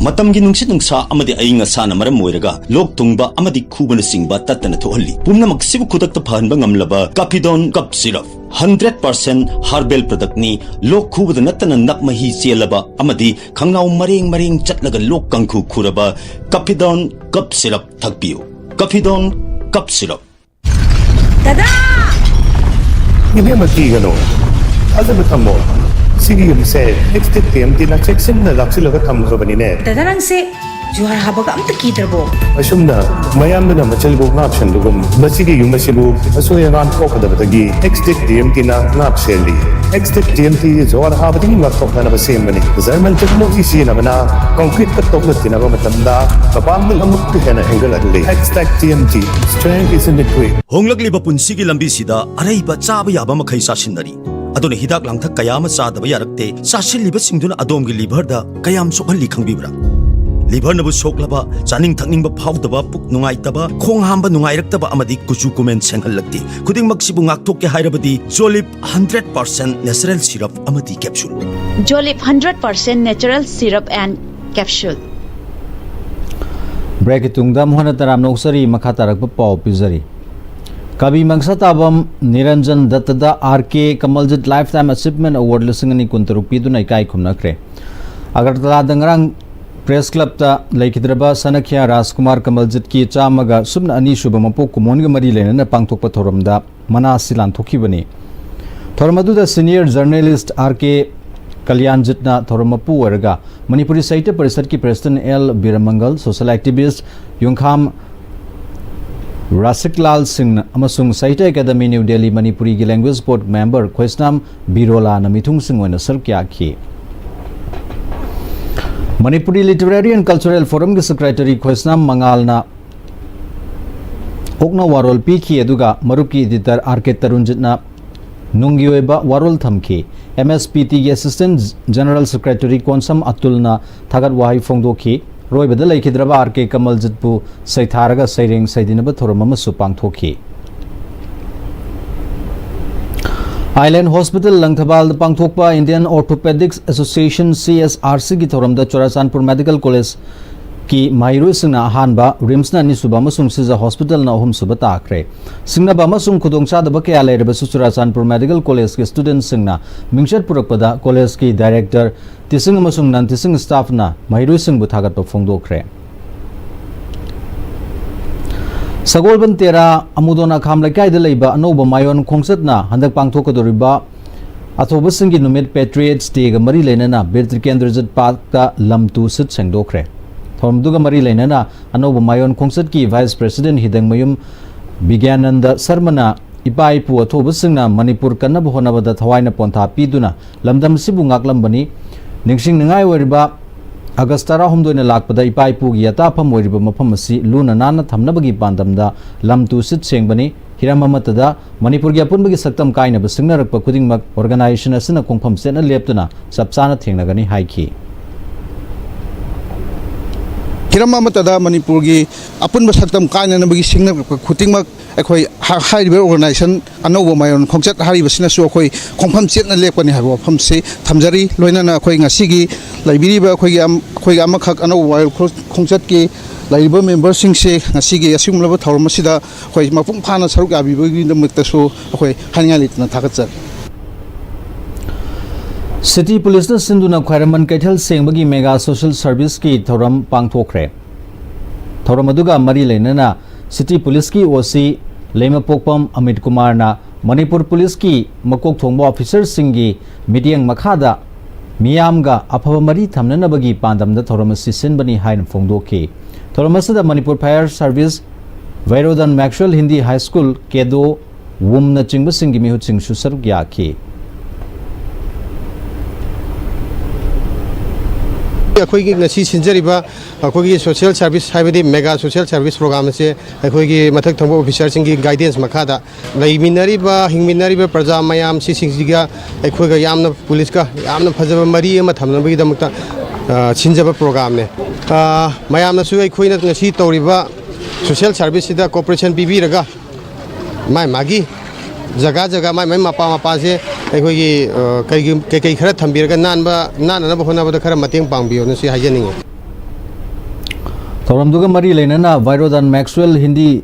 ꯃꯇꯝꯒꯤ ꯅꯨꯡꯁꯤꯠ ꯅꯨꯡꯁꯥ ꯑꯃꯗꯤ ꯑꯏꯪ ꯑꯁꯥꯅ ꯃꯔꯝ ꯑꯣꯏꯔꯒ ꯂꯣꯛ ꯊꯨꯡꯕ ꯑꯃꯗꯤ ꯈꯨꯕꯅꯆꯤꯡꯕ ꯇꯠꯇꯅ ꯊꯣꯛꯍꯜꯂꯤ꯫ ꯄꯨꯝꯅꯃꯛꯁꯤꯕꯨ ꯈꯨꯗꯛꯇ ꯐꯍꯟꯕ ꯉꯝꯂꯕ ꯀꯥꯐꯤꯗꯣꯟ ꯀꯞ ꯁꯤꯔꯞ ꯍꯟꯗ꯭ꯔꯦꯠ ꯄꯥꯔꯁꯦꯟ ꯍꯥꯔꯕꯦꯜ ꯄ꯭ꯔꯗꯛꯅꯤ꯫ ꯂꯣꯛ ꯈꯨꯕꯗ ꯅꯠꯇꯅ ꯅꯞ ꯃꯍꯤ ꯆꯦꯜꯂꯕ ꯑꯃꯗꯤ ꯈꯪꯅꯥꯎ ꯃꯔꯦꯡ ꯃꯔꯦꯡ ꯆꯠꯂꯒ ꯂꯣꯛ ꯀꯥꯡꯈꯨ ꯈꯨꯔꯕ ꯀꯥꯐꯤꯗꯣꯟ ꯀꯞ ꯁꯤꯔꯞ ꯊꯛꯄꯤꯌꯨ꯫ ꯀꯥꯐꯤꯗꯣꯟ ꯀꯞ ꯁꯤꯔꯞ꯫ ꯗꯗꯥ! ꯏꯕꯦꯝꯃ, ꯀꯤꯒꯅꯨ꯫ ꯊꯥꯖꯕ ꯊꯝꯃꯣ꯫ ꯁꯤꯒꯤ ꯌꯨꯝꯁꯦ ꯑꯦꯛꯁꯇꯦꯛ ꯇꯤ ꯑꯦꯝ ꯇꯤꯅ ꯆꯦꯛꯁꯤꯟꯅ ꯂꯥꯛꯁꯤꯜꯂꯒ ꯊꯝꯈ꯭ꯔꯕꯅꯤꯅꯦ꯫ ꯗꯗꯥ, ꯅꯪꯁꯦ ꯖꯨꯍꯥꯔ ꯍꯥꯕꯒ ꯑꯝꯇ ꯀꯤꯗ꯭ꯔꯕꯣ? ꯑꯁꯨꯝꯅ ꯃꯌꯥꯝꯗꯨꯅ ꯃꯆꯜꯕꯨ ꯉꯥꯛ ꯁꯦꯟꯕꯒꯨꯝ, ꯃꯁꯤꯒꯤ ꯌꯨꯝ ꯑꯁꯤꯕꯨ ꯑꯁꯣꯏ ꯑꯉꯥꯝ ꯊꯣꯛꯀꯗꯕꯗꯒꯤ ꯑꯦꯛꯁꯇꯦꯛ ꯇꯤ ꯑꯦꯝ ꯇꯤꯅ ꯉꯥꯛ ꯁꯦꯜꯂꯤ꯫ ꯑꯦꯛꯁꯇꯦꯛ ꯇꯤ ꯑꯦꯝ ꯇꯤ ꯖꯨꯍꯥꯔ ꯍꯥꯕꯗꯒꯤ ꯉꯥꯛꯊꯣꯛꯅꯅꯕ ꯁꯦꯝꯕꯅꯤ꯫ ꯖꯔꯃꯟ ꯇꯦꯛꯅꯣꯂꯣꯖꯤ ꯁꯤꯖꯤꯟꯅꯕꯅ ꯀꯪꯀ꯭ꯔꯤꯠꯀ ꯇꯣꯛꯂꯛꯇꯅꯕ ꯃꯇꯝꯗ ꯃꯄꯥꯡꯒꯜ ꯑꯃꯨꯛꯀ ꯍꯦꯟꯅ ꯍꯦꯟꯒꯠꯍꯜꯂꯤ꯫ Extech T M T, strength is in the grit꯫ ꯍꯣꯡꯂꯛꯂꯤꯕ ꯄꯨꯟꯁꯤꯒꯤ ꯂꯝꯕꯤꯁꯤꯗ ꯑꯔꯩꯕ ꯆꯥꯕ ꯌꯥꯕ ꯃꯈꯩ ꯆꯥꯁꯤꯟꯅꯔꯤ꯫ ꯑꯗꯨꯅ ꯍꯤꯗꯥꯛ ꯂꯥꯡꯊꯛ ꯀꯌꯥ ꯑꯃ ꯆꯥꯗꯕ ꯌꯥꯔꯛꯇꯦ꯫ ꯆꯥꯁꯤꯜꯂꯤꯕꯁꯤꯡꯗꯨꯅ ꯑꯗꯣꯝꯒꯤ ꯂꯤꯚꯔꯗ ꯀꯌꯥꯝ ꯁꯣꯛꯍꯜꯂꯤ ꯈꯪꯕꯤꯕ꯭ꯔꯥ? ꯂꯤꯚꯔꯅꯕꯨ ꯁꯣꯛꯂꯕ, ꯆꯥꯅꯤꯡ ꯊꯛꯅꯤꯡꯕ ꯐꯥꯎꯗꯕ, ꯄꯨꯛ ꯅꯨꯡꯉꯥꯏꯇꯕ, ꯈꯣꯡ ꯍꯥꯝꯕ ꯅꯨꯡꯉꯥꯏꯔꯛꯇꯕ ꯑꯃꯗꯤ ꯀꯨꯆꯨ ꯀꯨꯃꯦꯟ ꯁꯦꯡꯍꯜꯂꯛꯇꯦ꯫ ꯈꯨꯗꯤꯡꯃꯛꯁꯤꯕꯨ ꯉꯥꯛꯊꯣꯛꯀꯦ ꯍꯥꯏꯔꯕꯗꯤ ꯖꯣꯂꯤꯞ ꯍꯟꯗ꯭ꯔꯦꯠ ꯄꯥꯔꯁꯦꯟ ꯅꯦꯆꯔꯦꯜ ꯁꯤꯔꯞ ꯑꯃꯗꯤ ꯀꯦꯞꯁꯨꯜ꯫ ꯖꯣꯂꯤꯞ hundred percent natural syrup and capsule. ꯕ꯭ꯔꯦꯛꯀꯤ ꯇꯨꯡꯗ ꯑꯃꯨꯛ ꯍꯟꯅ ꯇꯔꯥꯝꯅ ꯑꯣꯛꯆꯔꯤ꯫ ꯃꯈꯥ ꯇꯥꯔꯛꯄ ꯄꯥꯎ ꯄꯤꯖꯔꯤ꯫ ꯀꯕꯤ ꯃꯪꯁꯥꯇꯥꯕꯝ ꯅꯤꯔꯟꯖꯟ ꯗꯠꯇꯗ ꯑꯥꯔ ꯀꯦ ꯀꯃꯜꯖꯤꯠ ꯂꯥꯏꯐ ꯇꯥꯏꯝ ꯑꯦꯆꯤꯚꯃꯦꯟ ꯑꯦꯋꯥꯔꯗ ꯂꯤꯁꯤꯡ ꯑꯅꯤ ꯀꯨꯟꯇꯔꯨꯛ ꯄꯤꯗꯨꯅ ꯏꯀꯥꯏ ꯈꯨꯝꯅꯈ꯭ꯔꯦ꯫ ꯑꯒꯔꯇꯂꯥꯗ ꯉꯔꯥꯡ ꯄ꯭ꯔꯦꯁ ꯀ꯭ꯂꯕꯇ ꯂꯩꯈꯤꯗ꯭ꯔꯕ ꯁꯅꯈ꯭ꯌꯥ ꯔꯥꯖꯀꯨꯃꯥꯔ ꯀꯃꯜꯖꯤꯠꯀꯤ ꯆꯥꯝꯃꯒ ꯁꯨꯞꯅ ꯑꯅꯤ ꯁꯨꯕ ꯃꯄꯣꯛ ꯀꯨꯝꯑꯣꯟꯒ ꯃꯔꯤ ꯂꯩꯅꯅ ꯄꯥꯡꯊꯣꯛꯄ ꯊꯧꯔꯝꯗ ꯃꯅꯥ ꯑꯁꯤ ꯂꯥꯟꯊꯣꯛꯈꯤꯕꯅꯤ꯫ ꯊꯧꯔꯝ ꯑꯗꯨꯗ ꯁꯤꯅꯤꯌꯔ ꯖꯔꯅꯦꯂꯤꯁ꯭ꯠ ꯑꯥꯔ ꯀꯦ ꯀꯂꯤꯌꯥꯟꯖꯤꯠꯅ ꯊꯧꯔꯝ ꯃꯄꯨ ꯑꯣꯏꯔꯒ ꯃꯅꯤꯄꯨꯔꯤ ꯁꯥꯍꯤꯇ꯭ꯌ ꯄꯔꯤꯁꯠꯀꯤ ꯄ꯭ꯔꯦꯁꯤꯗꯦꯟꯠ ꯑꯦꯜ ꯕꯤꯔꯃꯪꯒꯜ, ꯁꯣꯁꯤꯌꯦꯜ ꯑꯦꯛꯇꯤꯚꯤꯁ꯭ꯠ ꯌꯨꯝꯈꯥꯝ ꯔꯥꯁꯤꯛꯂꯥꯜ ꯁꯤꯡꯅ ꯑꯃꯁꯨꯡ ꯁꯥꯍꯤꯇ꯭ꯌ ꯑꯦꯀꯥꯗꯃꯤ ꯅ꯭ꯌꯨ ꯗꯦꯜꯂꯤ ꯃꯅꯤꯄꯨꯔꯤꯒꯤ ꯂꯦꯡꯒ꯭ꯋꯦꯖ ꯕꯣꯔꯗ ꯃꯦꯝꯕꯔ ꯈꯣꯏꯁꯅꯥꯝ ꯕꯤꯔꯣꯂꯥꯅ ꯃꯤꯊꯨꯡꯁꯤꯡ ꯑꯣꯏꯅ ꯁꯔꯨꯛ ꯌꯥꯈꯤ꯫ ꯃꯅꯤꯄꯨꯔꯤ ꯂꯤꯇꯔꯦꯔꯤ ꯑꯦꯟ ꯀꯜꯆꯔꯦꯜ ꯐꯣꯔꯝꯒꯤ ꯁꯦꯀ꯭ꯔꯦꯇꯔꯤ ꯈꯣꯏꯁꯅꯥꯝ ꯃꯉꯥꯜꯅ ꯀꯣꯛꯅ ꯋꯥꯔꯣꯜ ꯄꯤꯈꯤ, ꯑꯗꯨꯒ ꯃꯔꯨꯞꯀꯤ editor R K ꯇꯔꯨꯟꯖꯤꯠꯅ ꯅꯨꯡꯒꯤ ꯑꯣꯏꯕ ꯋꯥꯔꯣꯜ ꯊꯝꯈꯤ꯫ M S P T ꯒꯤ Assistant General Secretary ꯀꯣꯟꯁꯝ ꯑꯇꯨꯜꯅ ꯊꯥꯒꯠ ꯋꯥꯍꯩ ꯐꯣꯡꯗꯣꯛꯈꯤ꯫ ꯑꯔꯣꯏꯕꯗ ꯂꯩꯈꯤꯗ꯭ꯔꯕ R K ꯀꯃꯜꯖꯤꯠꯄꯨ ꯁꯩꯊꯥꯔꯒ ꯁꯩꯔꯦꯡ ꯁꯩꯗꯤꯅꯕ ꯊꯧꯔꯝ ꯑꯃꯁꯨ ꯄꯥꯡꯊꯣꯛꯈꯤ꯫ Island Hospital ꯂꯪꯊꯕꯥꯜꯗ ꯄꯥꯡꯊꯣꯛꯄ Indian Orthopedics Association, C S R C ꯒꯤ ꯊꯧꯔꯝꯗ ꯆꯨꯔꯥꯆꯥꯟꯄꯨꯔ Medical College ꯀꯤ ꯃꯍꯩꯔꯣꯏꯁꯤꯡꯅ ꯑꯍꯥꯟꯕ, RIMS ꯅ ꯑꯅꯤꯁꯨꯕ ꯑꯃꯁꯨꯡ ꯁꯤꯖ Hospital ꯅ ꯑꯍꯨꯝꯁꯨꯕ ꯇꯥꯈ꯭ꯔꯦ꯫ ꯁꯤꯡꯅꯕ ꯑꯃꯁꯨꯡ ꯈꯨꯗꯣꯡꯆꯥꯗꯕ ꯀꯌꯥ ꯂꯩꯔꯕꯁꯨ ꯆꯨꯔꯥꯆꯥꯟꯄꯨꯔ Medical College ꯀꯤ student ꯁꯤꯡꯅ ꯃꯤꯡꯆꯠ ꯄꯨꯔꯛꯄꯗ college ꯀꯤ director, teaching ꯑꯃꯁꯨꯡ non teaching staff ꯅ ꯃꯍꯩꯔꯣꯏꯁꯤꯡꯕꯨ ꯊꯥꯒꯠꯄ ꯐꯣꯡꯗꯣꯛꯈ꯭ꯔꯦ꯫ ꯁꯒꯣꯜꯕꯟ ꯇꯦꯔꯥ ꯑꯃꯨꯗꯣꯟ ꯑꯈꯥꯝ ꯂꯩꯀꯥꯏꯗ ꯂꯩꯕ ꯑꯅꯧꯕ ꯃꯥꯌꯣꯟ ꯈꯣꯡꯆꯠꯅ ꯍꯟꯗꯛ ꯄꯥꯡꯊꯣꯛꯀꯗꯧꯔꯤꯕ ꯑꯊꯧꯕꯁꯤꯡꯒꯤ ꯅꯨꯃꯤꯠ Patriots Day ꯒ ꯃꯔꯤ ꯂꯩꯅꯅ ꯕꯤꯔ ꯇ꯭ꯔꯤꯀꯦꯟꯗ꯭ꯔꯖꯤꯠ Park ꯇ ꯂꯝ ꯇꯨ ꯁꯤꯠ ꯁꯦꯡꯗꯣꯛꯈ꯭ꯔꯦ꯫ ꯊꯧꯔꯝꯗꯨꯒ ꯃꯔꯤ ꯂꯩꯅꯅ ꯑꯅꯧꯕ ꯃꯥꯌꯣꯟ ꯈꯣꯡꯆꯠꯀꯤ Vice President ꯍꯤꯗꯪꯃꯌꯨꯝ ꯕꯤꯒ꯭ꯌꯥꯅꯟꯗ ꯁꯔꯃꯅ ꯏꯄꯥ ꯏꯄꯨ ꯑꯊꯧꯕꯁꯤꯡꯅ ꯃꯅꯤꯄꯨꯔ ꯀꯟꯅꯕ ꯍꯣꯠꯅꯕꯗ ꯊꯋꯥꯏꯅ ꯄꯣꯟꯊꯥ ꯄꯤꯗꯨꯅ ꯂꯝꯗꯝ ꯑꯁꯤꯕꯨ ꯉꯥꯛꯂꯝꯕꯅꯤ꯫ ꯅꯤꯡꯁꯤꯡꯅꯤꯡꯉꯥꯏ ꯑꯣꯏꯔꯤꯕ ꯑꯥꯒꯁ ꯇꯔꯥꯍꯨꯝꯗꯣꯏꯅ ꯂꯥꯛꯄꯗ ꯏꯄꯥ ꯏꯄꯨꯒꯤ ꯌꯥꯇꯥꯐꯝ ꯑꯣꯏꯔꯤꯕ ꯃꯐꯝ ꯑꯁꯤ ꯂꯨꯅ ꯅꯥꯟꯅ ꯊꯝꯅꯕꯒꯤ ꯄꯥꯟꯗꯝꯗ ꯂꯝ ꯇꯨ ꯁꯤꯠ ꯁꯦꯡꯕꯅꯤ꯫ ꯍꯤꯔꯝ ꯑꯃꯠꯇꯗ ꯃꯅꯤꯄꯨꯔꯒꯤ ꯑꯄꯨꯟꯕꯒꯤ ꯁꯛꯇꯝ ꯀꯥꯏꯅꯕ ꯁꯤꯡꯅꯔꯛꯄ ꯈꯨꯗꯤꯡꯃꯛ organization ꯑꯁꯤꯅ ꯈꯣꯡꯐꯝ ꯆꯦꯠꯅ ꯂꯦꯞꯇꯨꯅ ꯆꯞ ꯆꯥꯅ ꯊꯦꯡꯅꯒꯅꯤ ꯍꯥꯏꯈꯤ꯫ ꯍꯤꯔꯝ ꯑꯃꯠꯇꯗ ꯃꯅꯤꯄꯨꯔꯒꯤ ꯑꯄꯨꯟꯕ ꯁꯛꯇꯝ ꯀꯥꯏꯅꯅꯕꯒꯤ ꯁꯤꯡꯅꯔꯛꯄ ꯈꯨꯗꯤꯡꯃꯛ ꯑꯩꯈꯣꯏ ꯍꯥ-, ꯍꯥꯏꯔꯤꯕ organization ꯑꯅꯧꯕ ꯃꯥꯌꯣꯟ ꯈꯣꯡꯆꯠ ꯍꯥꯏꯔꯤꯕꯁꯤꯅꯁꯨ ꯑꯩꯈꯣꯏ ꯈꯣꯡꯐꯝ ꯆꯦꯠꯅ ꯂꯦꯞꯀꯅꯤ ꯍꯥꯏꯕ ꯋꯥꯐꯝꯁꯤ ꯊꯝꯖꯔꯤ꯫ ꯂꯣꯏꯅꯅ ꯑꯩꯈꯣꯏ ꯉꯁꯤꯒꯤ ꯂꯩꯕꯤꯔꯤꯕ ꯑꯩꯈꯣꯏꯒꯤ ꯑꯝ-, ꯑꯩꯈꯣꯏꯒꯤ ꯑꯃꯈꯛ ꯑꯅꯧꯕ ꯃꯥꯌꯣꯟ ꯈꯣ-, ꯈꯣꯡꯆꯠꯀꯤ ꯂꯩꯔꯤꯕ member ꯁꯤꯡꯁꯦ ꯉꯁꯤꯒꯤ ꯑꯁꯤꯒꯨꯝꯂꯕ ꯊꯧꯔꯝ ꯑꯁꯤꯗ ꯑꯩꯈꯣꯏ ꯃꯄꯨꯡ ꯐꯥꯅ ꯁꯔꯨꯛ ꯌꯥꯕꯤꯕꯒꯤꯗꯃꯛꯇꯁꯨ ꯑꯩꯈꯣꯏ ꯍꯥꯏꯅꯤꯡꯉꯥꯏ ꯂꯩꯇꯅ ꯊꯥꯒꯠꯆꯔꯤ꯫ City Police ꯅ ꯁꯤꯟꯗꯨꯅ ꯈ꯭ꯋꯥꯏꯔꯝꯕꯟ ꯀꯩꯊꯦꯜ ꯁꯦꯡꯕꯒꯤ mega social service ꯀꯤ ꯊꯧꯔꯝ ꯄꯥꯡꯊꯣꯛꯈ꯭ꯔꯦ꯫ ꯊꯧꯔꯝ ꯑꯗꯨꯒ ꯃꯔꯤ ꯂꯩꯅꯅ City Police ꯀꯤ O C ꯂꯩꯃꯄꯣꯛꯄꯝ ꯑꯃꯤꯠ ꯀꯨꯃꯥꯔꯅ ꯃꯅꯤꯄꯨꯔ Police ꯀꯤ ꯃꯀꯣꯛ ꯊꯣꯡꯕ officer ꯁꯤꯡꯒꯤ ꯃꯤꯠꯌꯦꯡ ꯃꯈꯥꯗ ꯃꯤꯌꯥꯝꯒ ꯑꯐꯕ ꯃꯔꯤ ꯊꯝꯅꯅꯕꯒꯤ ꯄꯥꯟꯗꯝꯗ ꯊꯧꯔꯝ ꯑꯁꯤ ꯁꯤꯟꯕꯅꯤ ꯍꯥꯏꯅ ꯐꯣꯡꯗꯣꯛꯈꯤ꯫ ꯊꯧꯔꯝ ꯑꯁꯤꯗ Manipur Fire Service, ꯚꯩꯔꯣꯗꯟ Maxwell Hindi High School, ꯀꯦꯗꯣ, ꯋꯨꯝꯅꯆꯤꯡꯕꯁꯤꯡꯒꯤ ꯃꯤꯍꯨꯠꯁꯤꯡꯁꯨ ꯁꯔꯨꯛ ꯌꯥꯈꯤ꯫ ꯑꯩꯈꯣꯏꯒꯤ ꯉꯁꯤ ꯁꯤꯟꯖꯔꯤꯕ ꯑꯩꯈꯣꯏꯒꯤ ꯁꯣꯁꯤꯌꯦꯜ ꯁꯥꯔꯚꯤꯁ, ꯍꯥꯏꯕꯗꯤ ꯃꯦꯒꯥ ꯁꯣꯁꯤꯌꯦꯜ ꯁꯥꯔꯚꯤꯁ ꯄ꯭ꯔꯣꯒ꯭ꯔꯥꯝ ꯑꯁꯦ ꯑꯩꯈꯣꯏꯒꯤ ꯃꯊꯛ ꯊꯪꯕ ꯑꯣꯐꯤꯁꯥꯔꯁꯤꯡꯒꯤ ꯒꯥꯏꯗꯦꯟꯁ ꯃꯈꯥꯗ ꯂꯩꯃꯤꯟꯅꯔꯤꯕ, ꯍꯤꯡꯃꯤꯟꯅꯔꯤꯕ ꯄ꯭ꯔꯖꯥ ꯃꯌꯥꯝ ꯁꯤꯁꯤꯡꯁꯤꯒ ꯑꯩꯈꯣꯏꯒ ꯌꯥꯝꯅ, ꯄꯨꯂꯤꯁꯀ ꯌꯥꯝꯅ ꯐꯖꯕ ꯃꯔꯤ ꯑꯃ ꯊꯝꯅꯕꯒꯤꯗꯃꯛꯇ, ꯑ, ꯁꯤꯟꯖꯕ ꯄ꯭ꯔꯣꯒ꯭ꯔꯥꯝꯅꯦ꯫ ꯑ, ꯃꯌꯥꯝꯅꯁꯨ ꯑꯩꯈꯣꯏꯅ ꯉꯁꯤ ꯇꯧꯔꯤꯕ ꯁꯣꯁꯤꯌꯦꯜ ꯁꯥꯔꯚꯤꯁꯁꯤꯗ ꯀꯣꯑꯣꯄꯔꯦꯁꯟ ꯄꯤꯕꯤꯔꯒ ꯃꯥꯏ ꯃꯥꯒꯤ ꯖꯒꯥ ꯖꯒꯥ, ꯃꯥꯏ ꯃꯥꯏ ꯃꯄꯥ ꯃꯄꯥꯁꯦ ꯑꯩꯈꯣꯏꯒꯤ, ꯑ, ꯀꯩꯒꯤ-, ꯀꯩꯀꯩ ꯈꯔ ꯊꯝꯕꯤꯔꯒ ꯅꯥꯟꯕ, ꯅꯥꯟꯅꯅꯕ ꯍꯣꯠꯅꯕꯗ ꯈꯔ ꯃꯇꯦꯡ ꯄꯥꯡꯕꯤꯌꯣꯅ ꯁꯤ ꯍꯥꯏꯖꯅꯤꯡꯉꯤ꯫ ꯊꯧꯔꯝꯗꯨꯒ ꯃꯔꯤ ꯂꯩꯅꯅ ꯚꯥꯏꯔꯣꯗꯥꯟ ꯃꯦꯛꯁꯋꯦꯜ ꯍꯤꯟꯗꯤ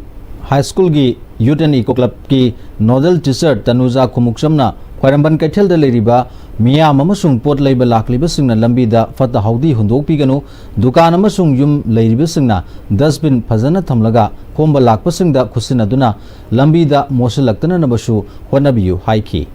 ꯍꯥꯏ ꯁ꯭ꯀꯨꯜꯒꯤ ꯌꯨꯠ ꯑꯦꯟ ꯏꯀꯣ ꯀ꯭ꯂꯕꯀꯤ ꯅꯣꯗꯦꯜ ꯇꯤꯆꯔ ꯇꯅꯨꯖꯥ ꯈꯨꯃꯨꯛꯆꯝꯅ ꯈ꯭ꯋꯥꯏꯔꯝꯕꯟ ꯀꯩꯊꯦꯜꯗ ꯂꯩꯔꯤꯕ ꯃꯤꯌꯥꯝ ꯑꯃꯁꯨꯡ ꯄꯣꯠ ꯂꯩꯕ ꯂꯥꯛꯂꯤꯕꯁꯤꯡꯅ ꯂꯝꯕꯤꯗ ꯐꯠꯇ ꯍꯥꯎꯗꯤ ꯍꯨꯟꯗꯣꯛꯄꯤꯒꯅꯨ, ꯗꯨꯀꯥꯟ ꯑꯃꯁꯨꯡ ꯌꯨꯝ ꯂꯩꯔꯤꯕꯁꯤꯡꯅ ꯗꯁꯕꯤꯟ ꯐꯖꯅ ꯊꯝꯂꯒ ꯈꯣꯝꯕ ꯂꯥꯛꯄꯁꯤꯡꯗ ꯈꯨꯠꯁꯤꯟꯅꯗꯨꯅ ꯂꯝꯕꯤꯗ ꯃꯣꯠꯁꯤꯜꯂꯛꯇꯅꯅꯕꯁꯨ ꯍꯣꯠꯅꯕꯤꯌꯨ ꯍꯥꯏꯈꯤ꯫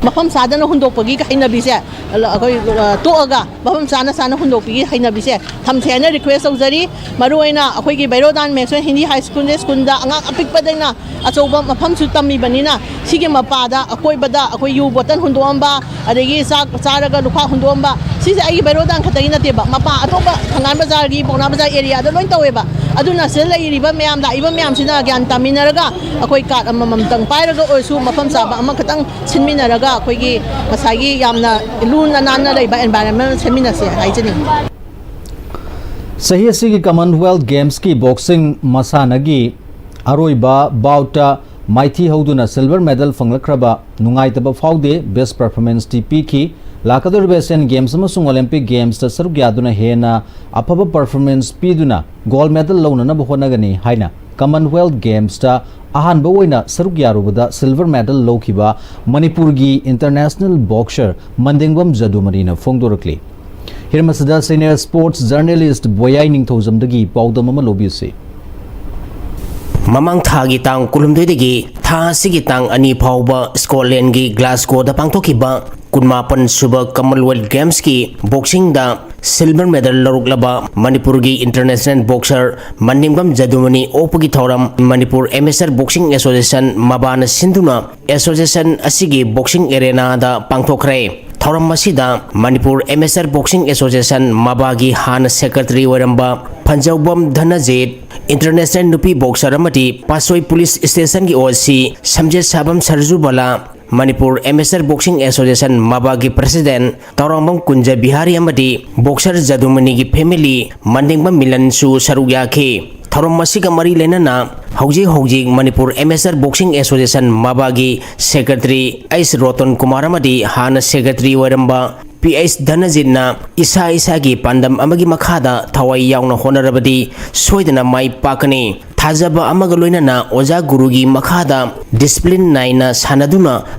ꯃꯐꯝ ꯆꯥꯗꯅ ꯍꯨꯟꯗꯣꯛꯄꯒꯤ ꯍꯩꯅꯕꯤꯁꯦ ꯑꯩꯈꯣꯏ, ꯑ, ꯇꯣꯛꯑꯒ ꯃꯐꯝ ꯆꯥꯅ ꯆꯥꯅ ꯍꯨꯟꯗꯣꯛꯄꯒꯤ ꯍꯩꯅꯕꯤꯁꯦ ꯊꯝꯁꯦ ꯍꯥꯏꯅ ꯔꯤꯀ꯭ꯋꯦꯁ ꯇꯧꯖꯔꯤ꯫ ꯃꯔꯨꯑꯣꯏꯅ ꯑꯩꯈꯣꯏꯒꯤ ꯚꯩꯔꯣꯗꯥꯟ ꯃꯦꯛꯁꯋꯦꯜ ꯍꯤꯟꯗꯤ ꯍꯥꯏ ꯁ꯭ꯀꯨꯜꯁꯦ ꯁ꯭ꯀꯨꯜꯗ ꯑꯉꯥꯡ ꯑꯄꯤꯛꯄꯗꯩꯅ ꯑꯆꯧꯕ ꯃꯐꯝꯁꯨ ꯇꯝꯃꯤꯕꯅꯤꯅ ꯁꯤꯒꯤ ꯃꯄꯥꯗ ꯑꯀꯣꯏꯕꯗ ꯑꯩꯈꯣꯏ ꯌꯨ ꯕꯣꯇꯜ ꯍꯨꯟꯗꯣꯛꯑꯝꯕ, ꯑꯗꯒꯤ ꯆꯥꯛ ꯆꯥꯔꯒ ꯂꯨꯈꯥꯛ ꯍꯨꯟꯗꯣꯛꯑꯝꯕ, ꯁꯤꯁꯦ ꯑꯩꯒꯤ ꯚꯩꯔꯣꯗꯥꯟ ꯈꯛꯇꯒꯤ ꯅꯠꯇꯦꯕ, ꯃꯄꯥ ꯑꯇꯣꯞꯄ ꯊꯪꯒꯥꯜ ꯕꯖꯥꯔꯒꯤ, ꯄꯥꯎꯅꯥ ꯕꯖꯥꯔ ꯑꯦꯔꯤꯌꯥꯗ ꯂꯣꯏ ꯇꯧꯋꯦꯕ꯫ ꯑꯗꯨꯅ ꯁꯤꯗ ꯂꯩꯔꯤꯕ ꯃꯌꯥꯝ, ꯂꯥꯛꯏꯕ ꯃꯌꯥꯝꯁꯤꯅ ꯒ꯭ꯌꯥꯟ ꯇꯥꯃꯤꯟꯅꯔꯒ ꯑꯩꯈꯣꯏ ꯀꯥꯔꯠ ꯑꯃꯃꯝꯇꯪ ꯄꯥꯏꯔꯒ ꯑꯣꯏꯔꯁꯨ ꯃꯐꯝ ꯆꯥꯕ ꯑꯃꯈꯛꯇꯪ ꯁꯤꯟꯃꯤꯟꯅꯔꯒ ꯑꯩꯈꯣꯏꯒꯤ ꯉꯁꯥꯏꯒꯤ ꯌꯥꯝꯅ ꯂꯨꯅ ꯅꯥꯟꯅ ꯂꯩꯕ environment ꯁꯦꯝꯃꯤꯟꯅꯁꯦ ꯍꯥꯏꯖꯅꯤꯡꯉꯤ꯫ ꯆꯍꯤ ꯑꯁꯤꯒꯤ Commonwealth Gamesꯀꯤ boxing ꯃꯁꯥꯟꯅꯒꯤ ꯑꯔꯣꯏꯕ boutꯇ ꯃꯥꯏꯊꯤ ꯍꯧꯗꯨꯅ silver medal ꯐꯪꯂꯛꯈ꯭ꯔꯕ ꯅꯨꯡꯉꯥꯏꯇꯕ ꯐꯥꯎꯗꯦ, best performanceꯇꯤ ꯄꯤꯈꯤ꯫ ꯂꯥꯛꯀꯗꯧꯔꯤꯕ Asian Games ꯑꯃꯁꯨꯡ Olympic Gamesꯇ ꯁꯔꯨꯛ ꯌꯥꯗꯨꯅ ꯍꯦꯟꯅ ꯑꯐꯕ performance ꯄꯤꯗꯨꯅ gold medal ꯂꯧꯅꯅꯕ ꯍꯣꯠꯅꯒꯅꯤ ꯍꯥꯏꯅ Commonwealth Gamesꯇ ꯑꯍꯥꯟꯕ ꯑꯣꯏꯅ ꯁꯔꯨꯛ ꯌꯥꯔꯨꯕꯗ silver medal ꯂꯧꯈꯤꯕ ꯃꯅꯤꯄꯨꯔꯒꯤ international boxer ꯃꯟꯗꯦꯡꯕꯝ ꯖꯗꯨꯃꯅꯤꯅ ꯐꯣꯡꯗꯣꯔꯛꯂꯤ꯫ ꯍꯤꯔꯝ ꯑꯁꯤꯗ senior sports journalist ꯕꯣꯌꯥꯏ ꯅꯤꯡꯊꯧꯖꯝꯗꯒꯤ ꯄꯥꯎꯗꯝ ꯑꯃ ꯂꯧꯕꯤꯁꯤ꯫ ꯃꯃꯥꯡ ꯊꯥꯒꯤ ꯇꯥꯡ ꯀꯨꯟꯍꯨꯝꯗꯣꯏꯗꯒꯤ ꯊꯥ ꯑꯁꯤꯒꯤ ꯇꯥꯡ ꯑꯅꯤ ꯐꯥꯎꯕ Scotlandꯒꯤ Glasgowꯗ ꯄꯥꯡꯊꯣꯛꯈꯤꯕ ꯀꯨꯟꯃꯥꯄꯟ ꯁꯨꯕ Commonwealth Gamesꯀꯤ boxingꯗ silver medal ꯂꯧꯔꯛꯂꯕ ꯃꯅꯤꯄꯨꯔꯒꯤ international boxer ꯃꯟꯗꯦꯡꯕꯝ ꯖꯗꯨꯃꯅꯤ ꯑꯣꯛꯄꯒꯤ ꯊꯧꯔꯝ ꯃꯅꯤꯄꯨꯔ Amateur Boxing Association, ꯃꯕꯥꯅ ꯁꯤꯟꯗꯨꯅ association ꯑꯁꯤꯒꯤ boxing arenaꯗ ꯄꯥꯡꯊꯣꯛꯈ꯭ꯔꯦ꯫ ꯊꯧꯔꯝ ꯑꯁꯤꯗ ꯃꯅꯤꯄꯨꯔ ꯑꯦꯃꯦꯆꯔ ꯕꯣꯛꯁꯤꯡ ꯑꯦꯁꯣꯁꯤꯌꯦꯁꯟ, ꯃꯕꯥꯒꯤ ꯍꯥꯟꯅ ꯁꯦꯀ꯭ꯔꯦꯇꯔꯤ ꯑꯣꯏꯔꯝꯕ ꯐꯟꯖꯧꯕꯝ ꯙꯅꯖꯤꯠ, ꯏꯟꯇꯔꯅꯦꯁꯅꯦꯜ ꯅꯨꯄꯤ ꯕꯣꯛꯁꯔ ꯑꯃꯗꯤ ꯄꯥꯠꯁꯣꯏ ꯄꯨꯂꯤꯁ ꯁ꯭ꯇꯦꯁꯟꯒꯤ ꯑꯣ ꯁꯤ ꯁꯝꯖꯦꯠ ꯁꯥꯕꯝ ꯁꯔꯖꯨꯕꯂꯥ, ꯃꯅꯤꯄꯨꯔ ꯑꯦꯃꯦꯆꯔ ꯕꯣꯛꯁꯤꯡ ꯑꯦꯁꯣꯁꯤꯌꯦꯁꯟ, ꯃꯕꯥꯒꯤ ꯄ꯭ꯔꯦꯁꯤꯗꯦꯟꯠ ꯇꯧꯔꯥꯡꯕꯝ ꯀꯨꯟꯖ ꯕꯤꯍꯥꯔꯤ ꯑꯃꯗꯤ ꯕꯣꯛꯁꯔ ꯖꯗꯨꯃꯅꯤꯒꯤ ꯐꯦꯃꯤꯂꯤ, ꯃꯟꯗꯦꯡꯕꯝ ꯃꯤꯂꯟꯁꯨ ꯁꯔꯨꯛ ꯌꯥꯈꯤ꯫ ꯊꯧꯔꯝ ꯑꯁꯤꯒ ꯃꯔꯤ ꯂꯩꯅꯅ ꯍꯧꯖꯤꯛ ꯍꯧꯖꯤꯛ ꯃꯅꯤꯄꯨꯔ ꯑꯦꯃꯦꯆꯔ ꯕꯣꯛꯁꯤꯡ ꯑꯦꯁꯣꯁꯤꯌꯦꯁꯟ, ꯃꯕꯥꯒꯤ ꯁꯦꯀ꯭ꯔꯦꯇꯔꯤ ꯑꯩꯆ ꯔꯣꯇꯟ ꯀꯨꯃꯥꯔ ꯑꯃꯗꯤ ꯍꯥꯟꯅ ꯁꯦꯀ꯭ꯔꯦꯇꯔꯤ ꯑꯣꯏꯔꯝꯕ ꯄꯤ ꯑꯩꯆ ꯙꯅꯖꯤꯠꯅ ꯏꯁꯥ ꯏꯁꯥꯒꯤ ꯄꯥꯟꯗꯝ ꯑꯃꯒꯤ ꯃꯈꯥꯗ ꯊꯋꯥꯏ ꯌꯥꯎꯅ ꯍꯣꯠꯅꯔꯕꯗꯤ ꯁꯣꯏꯗꯅ ꯃꯥꯏ ꯄꯥꯛꯀꯅꯤ꯫ ꯊꯥꯖꯕ ꯑꯃꯒ ꯂꯣꯏꯅꯅ ꯑꯣꯖꯥ ꯒꯨꯔꯨꯒꯤ ꯃꯈꯥꯗ ꯗꯤꯁꯤꯄ꯭ꯂꯤꯟ ꯅꯥꯏꯅ ꯁꯥꯟꯅꯗꯨꯅ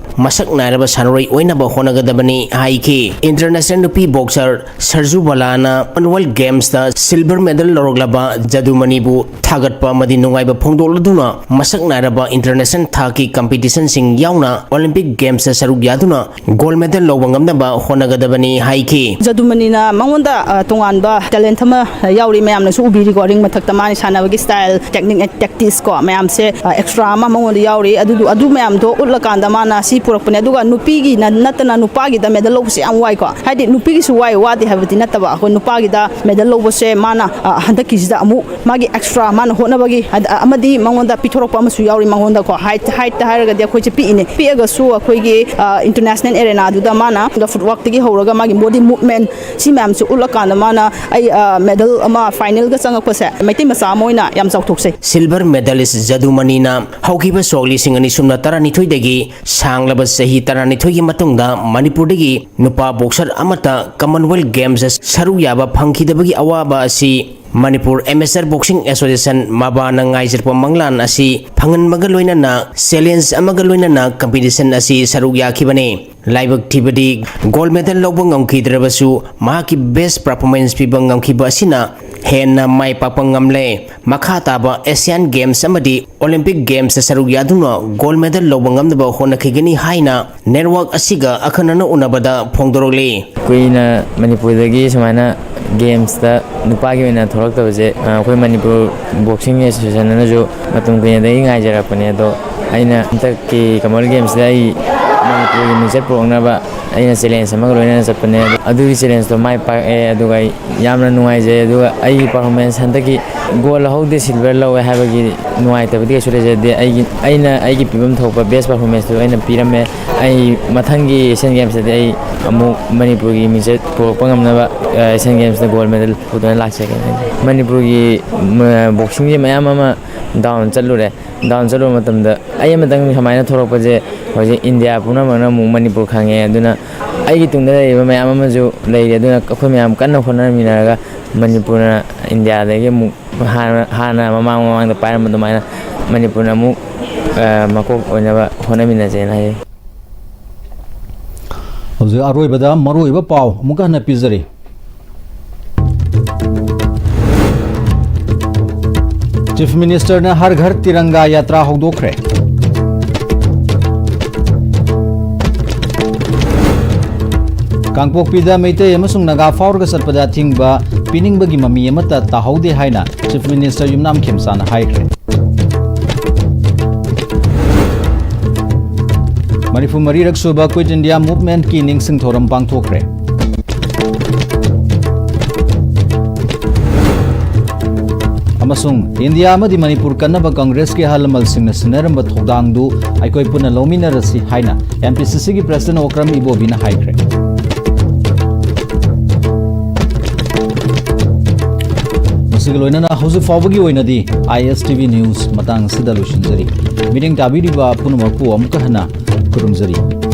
ꯃꯁꯛ ꯅꯥꯏꯔꯕ ꯁꯥꯟꯅꯔꯣꯏ ꯑꯣꯏꯅꯕ ꯍꯣꯠꯅꯒꯗꯕꯅꯤ ꯍꯥꯏꯈꯤ꯫ ꯏꯟꯇꯔꯅꯦꯁꯅꯦꯜ ꯅꯨꯄꯤ ꯕꯣꯛꯁꯔ ꯁꯔꯖꯨ ꯕꯂꯥꯅ ꯀꯃꯟꯋꯦꯜꯊ ꯒꯦꯝꯁꯇ ꯁꯤꯜꯚꯔ ꯃꯦꯗꯜ ꯂꯧꯔꯛꯂꯕ ꯖꯗꯨꯃꯅꯤꯕꯨ ꯊꯥꯒꯠꯄ ꯑꯃꯗꯤ ꯅꯨꯡꯉꯥꯏꯕ ꯐꯣꯡꯗꯣꯛꯂꯗꯨꯅ ꯃꯁꯛ ꯅꯥꯏꯔꯕ ꯏꯟꯇꯔꯅꯦꯁꯅꯦꯜ ꯊꯥꯛꯀꯤ ꯀꯝꯄꯤꯇꯤꯁꯟꯁꯤꯡ ꯌꯥꯎꯅ ꯑꯣꯂꯤꯝꯄꯤꯛ ꯒꯦꯝꯁꯇ ꯁꯔꯨꯛ ꯌꯥꯗꯨꯅ ꯒꯣꯜꯗ ꯃꯦꯗꯜ ꯂꯧꯕ ꯉꯝꯅꯕ ꯍꯣꯠꯅꯒꯗꯕꯅꯤ ꯍꯥꯏꯈꯤ꯫ ꯖꯗꯨꯃꯅꯤꯅ ꯃꯉꯣꯟꯗ, ꯑ, ꯇꯣꯉꯥꯟꯕ ꯇꯦꯂꯦꯟꯠ ꯑꯃ, ꯑ, ꯌꯥꯎꯔꯤ꯫ ꯃꯌꯥꯝꯅꯁꯨ ꯎꯕꯤꯔꯤꯀꯣ, ꯔꯤꯡ ꯃꯊꯛꯇ ꯃꯥꯅ ꯁꯥꯟꯅꯕꯒꯤ ꯁ꯭ꯇꯥꯏꯜ, ꯇꯦꯛꯅꯤꯛ ꯑꯦꯟ ꯇꯦꯛꯇꯤꯛꯁ ꯀꯣ, ꯃꯌꯥꯝꯁꯦ, ꯑ, ꯑꯦꯛꯁꯇ꯭ꯔꯥ ꯑꯃ ꯃꯉꯣꯟꯗ ꯌꯥꯎꯔꯤ꯫ ꯑꯗꯨꯗꯨ, ꯑꯗꯨ ꯃꯌꯥꯝꯗꯣ ꯎꯠꯂꯀꯥꯟꯗ ꯃꯥꯅ ꯁꯤ ꯄꯨꯔꯛꯄꯅꯦ꯫ ꯑꯗꯨꯒ ꯅꯨꯄꯤꯒꯤ ꯅ-, ꯅꯠꯇꯅ ꯅꯨꯄꯥꯒꯤꯗ ꯃꯦꯗꯜ ꯂꯧꯕꯁꯦ ꯌꯥꯝ ꯋꯥꯏꯀꯣ꯫ ꯍꯥꯏꯗꯤ ꯅꯨꯄꯤꯒꯤꯁꯨ ꯋꯥꯏ, ꯋꯥꯗꯦ ꯍꯥꯏꯕꯗꯤ ꯅꯠꯇꯕ, ꯑꯩꯈꯣꯏ ꯅꯨꯄꯥꯒꯤꯗ ꯃꯦꯗꯜ ꯂꯧꯕꯁꯦ ꯃꯥꯅ, ꯑ, ꯍꯟꯗꯛꯀꯤꯁꯤꯗ ꯑꯃꯨꯛ ꯃꯥꯒꯤ ꯑꯦꯛꯁꯇ꯭ꯔꯥ ꯃꯥꯅ ꯍꯣꯠꯅꯕꯒꯤ ꯑꯗ, ꯑꯃꯗꯤ ꯃꯉꯣꯟꯗ ꯄꯤꯊꯣꯔꯛꯄ ꯑꯃꯁꯨ ꯌꯥꯎꯔꯤ꯫ ꯃꯉꯣꯟꯗꯀꯣ ꯍꯥꯏꯠ, ꯍꯥꯏꯠꯇ ꯍꯥꯏꯔꯒꯗꯤ ꯑꯩꯈꯣꯏꯁꯦ ꯄꯤꯛꯏꯅꯦ, ꯄꯤꯛꯑꯒꯁꯨ ꯑꯩꯈꯣꯏꯒꯤ, ꯑ, ꯏꯟꯇꯔꯅꯦꯁꯅꯦꯜ ꯑꯦꯔꯦꯅꯥꯗꯨꯗ ꯃꯥꯅ ꯐꯨꯠꯋꯥꯛꯇꯒꯤ ꯍꯧꯔꯒ ꯃꯥꯒꯤ ꯕꯣꯗꯤ ꯃꯨꯚꯃꯦꯟꯠ ꯁꯤ ꯃꯌꯥꯝꯁꯦ ꯎꯠꯂꯀꯥꯟꯗ ꯃꯥꯅ ꯑꯩ, ꯑ, ꯃꯦꯗꯜ ꯑꯃ ꯐꯥꯏꯅꯦꯜꯒ ꯆꯪꯉꯛꯄꯁꯦ ꯃꯩꯇꯩ ꯃꯆꯥ ꯑꯃ ꯑꯣꯏꯅ ꯌꯥꯝ ꯆꯥꯎꯊꯣꯛꯆꯩ꯫ ꯁꯤꯜꯚꯔ ꯃꯦꯗꯥꯂꯤꯁ ꯖꯗꯨꯃꯅꯤꯅ ꯍꯧꯈꯤꯕ ꯁꯣꯛ ꯂꯤꯁꯤꯡ ꯑꯅꯤ ꯁꯨꯞꯅ ꯇꯔꯥꯅꯤꯊꯣꯏꯗꯒꯤ ꯁꯥꯡꯂꯕ ꯆꯍꯤ ꯇꯔꯥꯅꯤꯊꯣꯏꯒꯤ ꯃꯇꯨꯡꯗ ꯃꯅꯤꯄꯨꯔꯗꯒꯤ ꯅꯨꯄꯥ ꯕꯣꯛꯁꯔ ꯑꯃꯠꯇ ꯀꯃꯟꯋꯦꯜꯊ ꯒꯦꯝꯁꯇ ꯁꯔꯨꯛ ꯌꯥꯕ ꯐꯪꯈꯤꯗꯕꯒꯤ ꯑꯋꯥꯕ ꯑꯁꯤ ꯃꯅꯤꯄꯨꯔ ꯑꯦꯃꯦꯆꯔ ꯕꯣꯛꯁꯤꯡ ꯑꯦꯁꯣꯁꯤꯌꯦꯁꯟ, ꯃꯕꯥꯅ ꯉꯥꯏꯖꯔꯛꯄ ꯃꯪꯂꯥꯟ ꯑꯁꯤ ꯐꯪꯍꯟꯕꯒ ꯂꯣꯏꯅꯅ ꯆꯦꯂꯦꯟꯖ ꯑꯃꯒ ꯂꯣꯏꯅꯅ ꯀꯝꯄꯤꯇꯤꯁꯟ ꯑꯁꯤ ꯁꯔꯨꯛ ꯌꯥꯈꯤꯕꯅꯤ꯫ ꯂꯥꯏꯕꯛ ꯊꯤꯕꯗꯤ ꯒꯣꯜꯗ ꯃꯦꯗꯜ ꯂꯧꯕ ꯉꯝꯈꯤꯗ꯭ꯔꯕꯁꯨ, ꯃꯍꯥꯛꯀꯤ ꯕꯦꯁ ꯄꯔꯐꯣꯔꯃꯦꯟꯁ ꯄꯤꯕ ꯉꯝꯈꯤꯕ ꯑꯁꯤꯅ ꯍꯦꯟꯅ ꯃꯥꯏ ꯄꯥꯛꯄ ꯉꯝꯂꯦ꯫ ꯃꯈꯥ ꯇꯥꯕ ꯑꯦꯁꯤꯌꯥꯟ ꯒꯦꯝꯁ ꯑꯃꯗꯤ ꯑꯣꯂꯤꯝꯄꯤꯛ ꯒꯦꯝꯁꯇ ꯁꯔꯨꯛ ꯌꯥꯗꯨꯅ ꯒꯣꯜꯗ ꯃꯦꯗꯜ ꯂꯧꯕ ꯉꯝꯅꯕ ꯍꯣꯠꯅꯈꯤꯒꯅꯤ ꯍꯥꯏꯅ ꯅꯦꯠꯋꯥꯔꯛ ꯑꯁꯤꯒ ꯑꯈꯟꯅꯅ ꯎꯅꯕꯗ ꯐꯣꯡꯗꯣꯔꯛꯂꯤ꯫ ꯀꯨꯏꯅ ꯃꯅꯤꯄꯨꯔꯗꯒꯤ ꯁꯨꯃꯥꯏꯅ ꯒꯦꯝꯁꯇ ꯅꯨꯄꯥꯒꯤ ꯑꯣꯏꯅ ꯊꯣꯛꯂꯛꯇꯕꯁꯦ, ꯑ, ꯑꯩꯈꯣꯏ ꯃꯅꯤꯄꯨꯔ ꯕꯣꯛꯁꯤꯡ ꯑꯦꯁꯣꯁꯤꯌꯦꯁꯟꯅꯁꯨ ꯃꯇꯝ ꯀꯨꯏꯅꯗꯒꯤ ꯉꯥꯏꯖꯔꯛꯄꯅꯦ꯫ ꯑꯗꯣ ꯑꯩꯅ ꯍꯟꯗꯛꯀꯤ ꯀꯃꯟꯋꯦꯜꯊ ꯒꯦꯝꯁꯇ ꯑꯩ ꯃꯅꯤꯄꯨꯔꯒꯤ ꯃꯤꯡꯆꯠ ꯄꯨꯔꯛꯅꯕ ꯑꯩꯅ ꯆꯦꯂꯦꯟꯖ ꯑꯃꯒ ꯂꯣꯏꯅꯅ ꯆꯠꯄꯅꯦ꯫ ꯑꯗꯨꯒꯤ ꯆꯦꯂꯦꯟꯖꯇꯣ ꯃꯥꯏ ꯄꯥꯛꯑꯦ꯫ ꯑꯗꯨꯒ ꯑꯩ ꯌꯥꯝꯅ ꯅꯨꯡꯉꯥꯏꯖꯩ꯫ ꯑꯗꯨꯒ ꯑꯩꯒꯤ ꯄꯔꯐꯣꯔꯃꯦꯟꯁ ꯍꯟꯗꯛꯀꯤ ꯒꯣꯜ ꯂꯧꯍꯧꯗꯦ, ꯁꯤꯜꯚꯔ ꯂꯧꯋꯦ ꯍꯥꯏꯕꯒꯤ ꯅꯨꯡꯉꯥꯏꯇꯕꯗꯤ ꯀꯩꯁꯨ ꯂꯩꯖꯗꯦ꯫ ꯑꯩꯒꯤ, ꯑꯩꯅ ꯑꯩꯒꯤ ꯄꯤꯐꯝ ꯊꯣꯛꯄ ꯕꯦꯁ ꯄꯔꯐꯣꯔꯃꯦꯟꯁꯇꯨ ꯑꯩꯅ ꯄꯤꯔꯝꯃꯦ꯫ ꯑꯩ ꯃꯊꯪꯒꯤ ꯑꯦꯁꯤꯌꯥꯟ ꯒꯦꯝꯁꯇꯗꯤ ꯑꯩ ꯑꯃꯨꯛ ꯃꯅꯤꯄꯨꯔꯒꯤ ꯃꯤꯡꯆꯠ ꯄꯨꯔꯛꯄ ꯉꯝꯅꯕ, ꯑ, ꯑꯦꯁꯤꯌꯥꯟ ꯒꯦꯝꯁꯇ ꯒꯣꯜ ꯃꯦꯗꯜ ꯄꯨꯗꯨꯅ ꯂꯥꯛꯆꯒꯦ꯫ ꯃꯅꯤꯄꯨꯔꯒꯤ, ꯃ-, ꯕꯣꯛꯁꯤꯡꯁꯦ ꯃꯌꯥꯝ ꯑꯃ ꯗꯥꯎꯟ ꯆꯠꯂꯨꯔꯦ꯫ ꯗꯥꯎꯟ ꯆꯠꯂꯨꯕ ꯃꯇꯝꯗ ꯑꯩ ꯑꯃꯇꯪ ꯁꯨꯃꯥꯏꯅ ꯊꯣꯛꯂꯛꯄꯁꯦ ꯍꯧꯖꯤꯛ ꯏꯟꯗꯤꯌꯥ ꯄꯨꯝꯅꯃꯛꯅ ꯑꯃꯨꯛ ꯃꯅꯤꯄꯨꯔ ꯈꯪꯉꯦ꯫ ꯑꯗꯨꯅ ꯑꯩꯒꯤ ꯇꯨꯡꯗ ꯂꯩꯔꯤꯕ ꯃꯌꯥꯝ ꯑꯃꯁꯨ ꯂꯩꯔꯤ꯫ ꯑꯗꯨꯅ ꯑꯩꯈꯣꯏ ꯃꯌꯥꯝ ꯀꯟꯅ ꯍꯣꯠꯅꯃꯤꯟꯅꯔꯒ ꯃꯅꯤꯄꯨꯔꯅ ꯏꯟꯗꯤꯌꯥꯗꯒꯤ ꯑꯃꯨꯛ ꯍꯥꯟꯅ, ꯍꯥꯟꯅ ꯃꯃꯥꯡ ꯃꯃꯥꯡꯗ ꯄꯥꯏꯔꯝꯕ ꯑꯗꯨꯃꯥꯏꯅ ꯃꯅꯤꯄꯨꯔꯅ ꯑꯃꯨꯛ, ꯑ, ꯃꯀꯣꯛ ꯑꯣꯏꯅꯕ ꯍꯣꯠꯅꯃꯤꯟꯅꯁꯦꯅ ꯍꯥꯏꯖꯩ꯫ ꯍꯧꯖꯤꯛ ꯑꯔꯣꯏꯕꯗ ꯃꯔꯨꯑꯣꯏꯕ ꯄꯥꯎ ꯑꯃꯨꯛꯀ ꯍꯟꯅ ꯄꯤꯖꯔꯤ꯫ ꯆꯤꯐ ꯃꯤꯅꯤꯁꯇꯔꯅ ꯍꯔ ꯘꯔ ꯇꯤꯔꯪꯒꯥ ꯌꯥꯇ꯭ꯔꯥ ꯍꯧꯗꯣꯛꯈ꯭ꯔꯦ꯫ ꯀꯥꯡꯄꯣꯛꯄꯤꯗ ꯃꯩꯇꯩ ꯑꯃꯁꯨꯡ ꯅꯥꯒꯥ ꯐꯥꯎꯔꯒ ꯆꯠꯄꯗ ꯑꯊꯤꯡꯕ ꯄꯤꯅꯤꯡꯕꯒꯤ ꯃꯃꯤ ꯑꯃꯠꯇ ꯇꯥꯍꯧꯗꯦ ꯍꯥꯏꯅ ꯆꯤꯐ ꯃꯤꯅꯤꯁꯇꯔ ꯌꯨꯝꯅꯥꯝ ꯈꯦꯝꯁꯥꯅ ꯍꯥꯏꯈ꯭ꯔꯦ꯫ ꯃꯔꯤꯐꯨ ꯃꯔꯤꯔꯛ ꯁꯨꯕ ꯀ꯭ꯋꯤꯠ ꯏꯟꯗꯤꯌꯥ ꯃꯨꯚꯃꯦꯟꯠꯀꯤ ꯅꯤꯡꯁꯤꯡ ꯊꯧꯔꯝ ꯄꯥꯡꯊꯣꯛꯈ꯭ꯔꯦ꯫ ꯑꯃꯁꯨꯡ ꯏꯟꯗꯤꯌꯥ ꯑꯃꯗꯤ ꯃꯅꯤꯄꯨꯔ ꯀꯟꯅꯕ ꯀꯪꯒ꯭ꯔꯦꯁꯀꯤ ꯑꯍꯜ ꯂꯃꯟꯁꯤꯡꯅ ꯁꯤꯟꯅꯔꯝꯕ ꯊꯧꯗꯥꯡꯗꯨ ꯑꯩꯈꯣꯏ ꯄꯨꯟꯅ ꯂꯧꯃꯤꯟꯅꯔꯁꯤ ꯍꯥꯏꯅ ꯑꯦꯝ ꯄꯤ ꯁꯤ ꯁꯤꯒꯤ ꯄ꯭ꯔꯁꯤꯗꯦꯟꯠ ꯑꯣꯀ꯭ꯔꯝ ꯏꯕꯣꯕꯤꯅ ꯍꯥꯏꯈ꯭ꯔꯦ꯫ ꯃꯁꯤꯒ ꯂꯣꯏꯅꯅ ꯍꯧꯖꯤꯛ ꯐꯥꯎꯕꯒꯤ ꯑꯣꯏꯅꯗꯤ ꯑꯥꯏ ꯑꯦꯁ ꯇꯤ ꯚꯤ ꯅ꯭ꯌꯨꯁ ꯃꯇꯥꯡ ꯑꯁꯤꯗ ꯂꯣꯏꯁꯤꯟꯖꯔꯤ꯫ ꯃꯤꯠꯌꯦꯡ ꯇꯥꯕꯤꯔꯤꯕ ꯄꯨꯝꯅꯃꯛꯄꯨ ꯑꯃꯨꯛꯀ ꯍꯟꯅ ꯈꯨꯔꯨꯝꯖꯔꯤ꯫